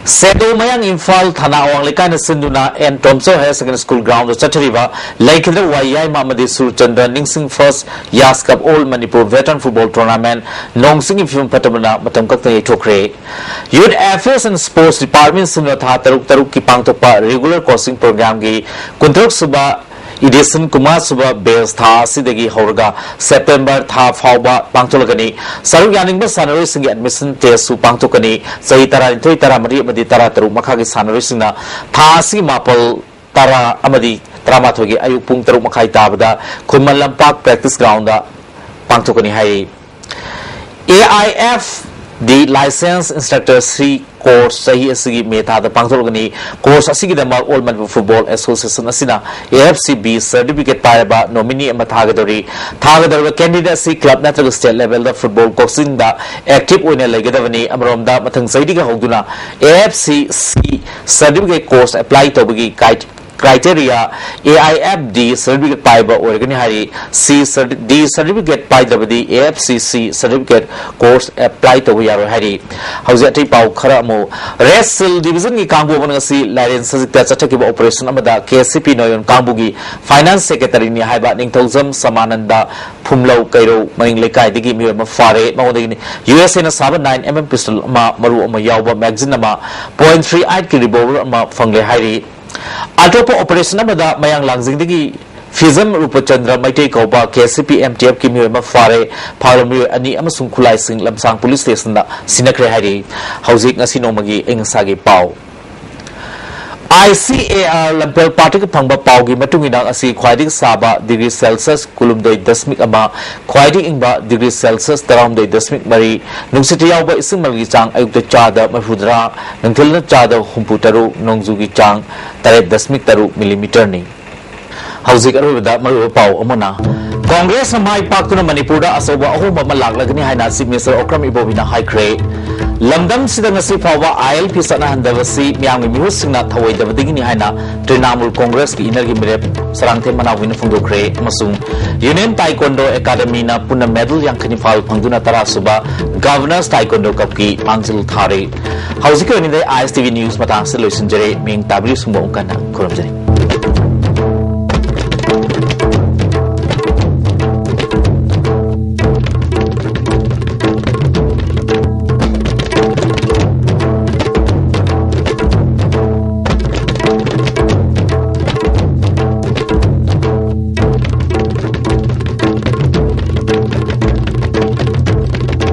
ꯁꯦꯗꯣ ꯃꯌꯥꯡ ꯏꯝꯐꯥꯜ ꯊꯥꯅꯥ ꯑꯋꯥꯡ ꯂꯩꯀꯥꯏꯅ ꯁꯤꯟꯗꯨꯅ N Tomchou higher secondary school ground ꯆꯠꯊꯔꯤꯕ ꯂꯩꯈꯤꯗ꯭ꯔꯕ ꯋꯥꯏ ꯌꯥꯏꯃ ꯑꯃꯗꯤ ꯁꯨꯔꯆꯟꯗ꯭ꯔ ꯅꯤꯡꯁꯤꯡ first Yas cup all Manipur veteran football tournament ꯅꯣꯡ ꯆꯤꯡꯒꯤ ꯐꯤꯕꯝ ꯐꯠꯇꯕꯅ ꯃꯇꯝ ꯀꯛꯇꯅ ꯌꯩꯊꯣꯛꯈ꯭ꯔꯦ꯫ Youth Affairs and Sports Department ꯁꯤꯟꯗꯨꯅ ꯊꯥ ꯇꯔꯨꯛ ꯇꯔꯨꯛꯀꯤ ꯄꯥꯡꯊꯣꯛꯄ regular coaching programꯒꯤ ꯀꯨꯟꯇꯔꯨꯛ ꯁꯨꯕ edition, ꯀꯨꯟꯃꯉꯥ ꯁꯨꯕ batch, ꯊꯥ ꯑꯁꯤꯗꯒꯤ ꯍꯧꯔꯒ ꯁꯦꯞꯇꯦꯝꯕꯔ ꯊꯥ ꯐꯥꯎꯕ ꯄꯥꯡꯊꯣꯛꯂꯒꯅꯤ꯫ ꯁꯔꯨꯛ ꯌꯥꯅꯤꯡꯕ ꯁꯥꯟꯅꯔꯣꯏꯁꯤꯡꯒꯤ admission testꯁꯨ ꯄꯥꯡꯊꯣꯛꯀꯅꯤ꯫ ꯆꯍꯤ ꯇꯔꯥꯅꯤꯊꯣꯏ, ꯇꯔꯥꯃꯔꯤ ꯑꯃꯗꯤ ꯇꯔꯥꯇꯔꯨꯛ ꯃꯈꯥꯒꯤ ꯁꯥꯟꯅꯔꯣꯏꯁꯤꯡꯅ ꯊꯥ ꯑꯁꯤꯒꯤ ꯃꯥꯄꯜ, ꯇꯔꯥ ꯑꯃꯗꯤ ꯇꯔꯥꯃꯥꯊꯣꯏꯒꯤ ꯑꯌꯨꯛ ꯄꯨꯡ ꯇꯔꯨꯛ ꯃꯈꯥꯏ ꯇꯥꯕꯗ ꯈꯨꯃꯟ ꯂꯝꯄꯥꯛ practice groundꯗ ꯄꯥꯡꯊꯣꯛꯀꯅꯤ ꯍꯥꯏꯔꯤ꯫ AIFD Licensed Instructor three course ꯆꯍꯤ ꯑꯁꯤꯒꯤ ꯃꯦ ꯊꯥꯗ ꯄꯥꯡꯊꯣꯛꯂꯒꯅꯤ꯫ Course ꯑꯁꯤꯒꯤꯗꯃꯛ All Manipur Football Association ꯑꯁꯤꯅ AFCB certificate ꯄꯥꯏꯔꯕ nominee ꯑꯃ ꯊꯥꯒꯗꯧꯔꯤ꯫ ꯊꯥꯒꯗꯧꯔꯤꯕ candidate ꯑꯁꯤ club ꯅꯠꯇ꯭ꯔꯒ state levelꯗ football coachingꯗ active ꯑꯣꯏꯅ ꯂꯩꯒꯗꯕꯅꯤ꯫ ꯑꯃꯔꯣꯝꯗ, ꯃꯊꯪ ꯆꯍꯤꯗꯒꯤ ꯍꯧꯗꯨꯅ AFCC certificate course apply ꯇꯧꯕꯒꯤ guide criteria AIFD certificate ꯄꯥꯏꯕ ꯑꯣꯏꯔꯒꯅꯤ ꯍꯥꯏꯔꯤ꯫ C certi-, D certificate ꯄꯥꯏꯗ꯭ꯔꯕꯗꯤ AFCC certificate course apply ꯇꯧꯕ ꯌꯥꯔꯣꯏ ꯍꯥꯏꯔꯤ꯫ ꯍꯧꯖꯤꯛ ꯑꯇꯩ ꯄꯥꯎ ꯈꯔ ꯑꯃꯨꯛ꯫ Red Shield Divisionꯒꯤ ꯀꯥꯡꯕꯨ ꯑꯃꯅ ꯉꯁꯤ ꯂꯥꯏꯔꯦꯟ ꯁꯖꯤꯛꯇ ꯆꯠꯊꯈꯤꯕ operation ꯑꯃꯗ KCP ꯅꯣꯌꯣꯟ ꯀꯥꯡꯕꯨꯒꯤ finance secretaryꯅꯤ ꯍꯥꯏꯕ ꯅꯤꯡꯊꯧꯖꯝ ꯁꯃꯥꯅꯟꯗ ꯐꯨꯝꯂꯧ ꯀꯩꯔꯧ ꯃꯅꯤꯡ ꯂꯩꯀꯥꯏꯗꯒꯤ ꯃꯤꯑꯣꯏ ꯑꯃ ꯐꯥꯔꯦ꯫ ꯃꯉꯣꯟꯗꯒꯤ USAꯅ ꯁꯥꯕ nine MM pistol ꯑꯃ, ꯃꯔꯨ ꯑꯃ ꯌꯥꯎꯕ magazine ꯑꯃ, point three eightꯀꯤ revolver ꯑꯃ ꯐꯪꯂꯦ ꯍꯥꯏꯔꯤ꯫ ꯑꯇꯣꯞꯄ operation ꯑꯃꯗ ꯃꯌꯥꯡ ꯂꯥꯡꯖꯤꯡꯗꯒꯤ ꯐꯤꯖꯝ ꯔꯨꯄꯆꯟꯗ꯭ꯔ ꯃꯩꯇꯩ ꯀꯧꯕ KCP MTFꯀꯤ ꯃꯤꯑꯣꯏ ꯑꯃ ꯐꯥꯔꯦ꯫ ꯐꯥꯔꯕ ꯃꯤꯑꯣꯏ ꯑꯅꯤ ꯑꯃꯁꯨꯡ ꯈꯨꯠꯂꯥꯏꯁꯤꯡ ꯂꯝꯁꯥꯡ police stationꯗ ꯁꯤꯟꯅꯈ꯭ꯔꯦ ꯍꯥꯏꯔꯤ꯫ ꯍꯧꯖꯤꯛ ꯉꯁꯤ ꯅꯣꯡꯃꯒꯤ ꯑꯏꯪ ꯑꯁꯥꯒꯤ ꯄꯥꯎ꯫ ICAR ꯂꯝꯐꯦꯜ ꯄꯥꯠꯇꯒꯤ ꯐꯪꯕ ꯄꯥꯎꯒꯤ ꯃꯇꯨꯡ ꯏꯟꯅ, ꯉꯁꯤ ꯈ꯭ꯋꯥꯏꯗꯒꯤ ꯁꯥꯕ degree Celsius ꯀꯨꯟꯍꯨꯝꯗꯣꯏ ꯗꯁꯃꯤꯛ ꯑꯃ, ꯈ꯭ꯋꯥꯏꯗꯒꯤ ꯏꯪꯕ degree Celsius ꯇꯔꯥꯍꯨꯝꯗꯣꯏ ꯗꯁꯃꯤꯛ ꯃꯔꯤ, ꯅꯨꯡꯁꯤꯠꯇ ꯌꯥꯎꯕ ꯏꯁꯤꯡ ꯃꯜꯒꯤ ꯆꯥꯡ ꯑꯌꯨꯛꯇ ꯆꯥꯗ ꯃꯔꯤꯐꯨꯇꯔꯥ, ꯅꯨꯡꯊꯤꯜꯅ ꯆꯥꯗ ꯍꯨꯝꯐꯨꯇꯔꯨꯛ, ꯅꯣꯡꯖꯨꯒꯤ ꯆꯥꯡ ꯇꯔꯦꯠ ꯗꯁꯃꯤꯛ ꯇꯔꯨꯛ millimeterꯅꯤ꯫ ꯍꯧꯖꯤꯛ ꯑꯔꯣꯏꯕꯗ ꯃꯔꯨꯑꯣꯏꯕ ꯄꯥꯎ ꯑꯃꯅ, ꯀꯣꯡꯒ꯭ꯔꯦꯁꯅ ꯃꯥꯏ ꯄꯥꯛꯇꯨꯅ ꯃꯅꯤꯄꯨꯔꯗ ꯑꯆꯧꯕ ꯑꯍꯣꯡꯕ ꯑꯃ ꯂꯥꯛꯂꯒꯅꯤ ꯍꯥꯏꯅ Chief Minister ꯑꯣꯀ꯭ꯔꯝ ꯏꯕꯣꯕꯤꯅ ꯍꯥꯏꯈ꯭ꯔꯦ꯫ ꯂꯝꯗꯝꯁꯤꯗ ꯉꯁꯤ ꯐꯥꯎꯕ ꯑꯥꯏ ꯑꯦꯜ ꯐꯤ ꯆꯠꯅꯍꯟꯗꯕꯁꯤ ꯃꯤꯌꯥꯝꯒꯤ ꯃꯤꯍꯨꯠꯁꯤꯡꯅ ꯊꯧꯑꯣꯏꯗꯕꯗꯒꯤꯅꯤ ꯍꯥꯏꯅ ꯇ꯭ꯔꯤꯅꯥꯃꯨꯜ ꯀꯣꯡꯒ꯭ꯔꯦꯁꯀꯤ ꯏꯅꯔꯒꯤ ꯃꯤꯔꯦꯞ ꯁꯔꯥꯡꯊꯦꯝ ꯃꯅꯥꯎꯕꯤꯅ ꯐꯣꯡꯗꯣꯛꯈ꯭ꯔꯦ꯫ ꯑꯃꯁꯨꯡ ꯌꯨꯅꯤꯌꯟ ꯇꯥꯏꯀꯣꯟꯗꯣ ꯑꯦꯀꯥꯗꯃꯤꯅ ꯄꯨꯟꯅ ꯃꯦꯗꯜ ꯌꯥꯡꯈꯩ ꯅꯤꯄꯥꯜ ꯐꯪꯗꯨꯅ ꯇꯔꯥ ꯁꯨꯕ ꯒꯚꯔꯅꯔꯁ ꯇꯥꯏꯀꯣꯟꯗꯣ ꯀꯞꯀꯤ ꯃꯥꯡꯖꯤꯜ ꯊꯥꯔꯦ꯫ ꯍꯧꯖꯤꯛꯀꯤ ꯑꯣꯏꯅꯗꯤ ꯑꯥꯏ ꯑꯦꯁ ꯇꯤ ꯚꯤ ꯅ꯭ꯌꯨꯁ ꯃꯇꯥꯡꯁꯤꯗ ꯂꯣꯏꯁꯤꯟꯖꯔꯦ꯫ ꯃꯤꯡ ꯇꯥꯕꯤꯔꯤꯕ ꯁꯨꯝꯕ ꯑꯃꯨꯛ ꯍꯟꯅ ꯈꯨꯔꯨꯝꯖꯔꯤ꯫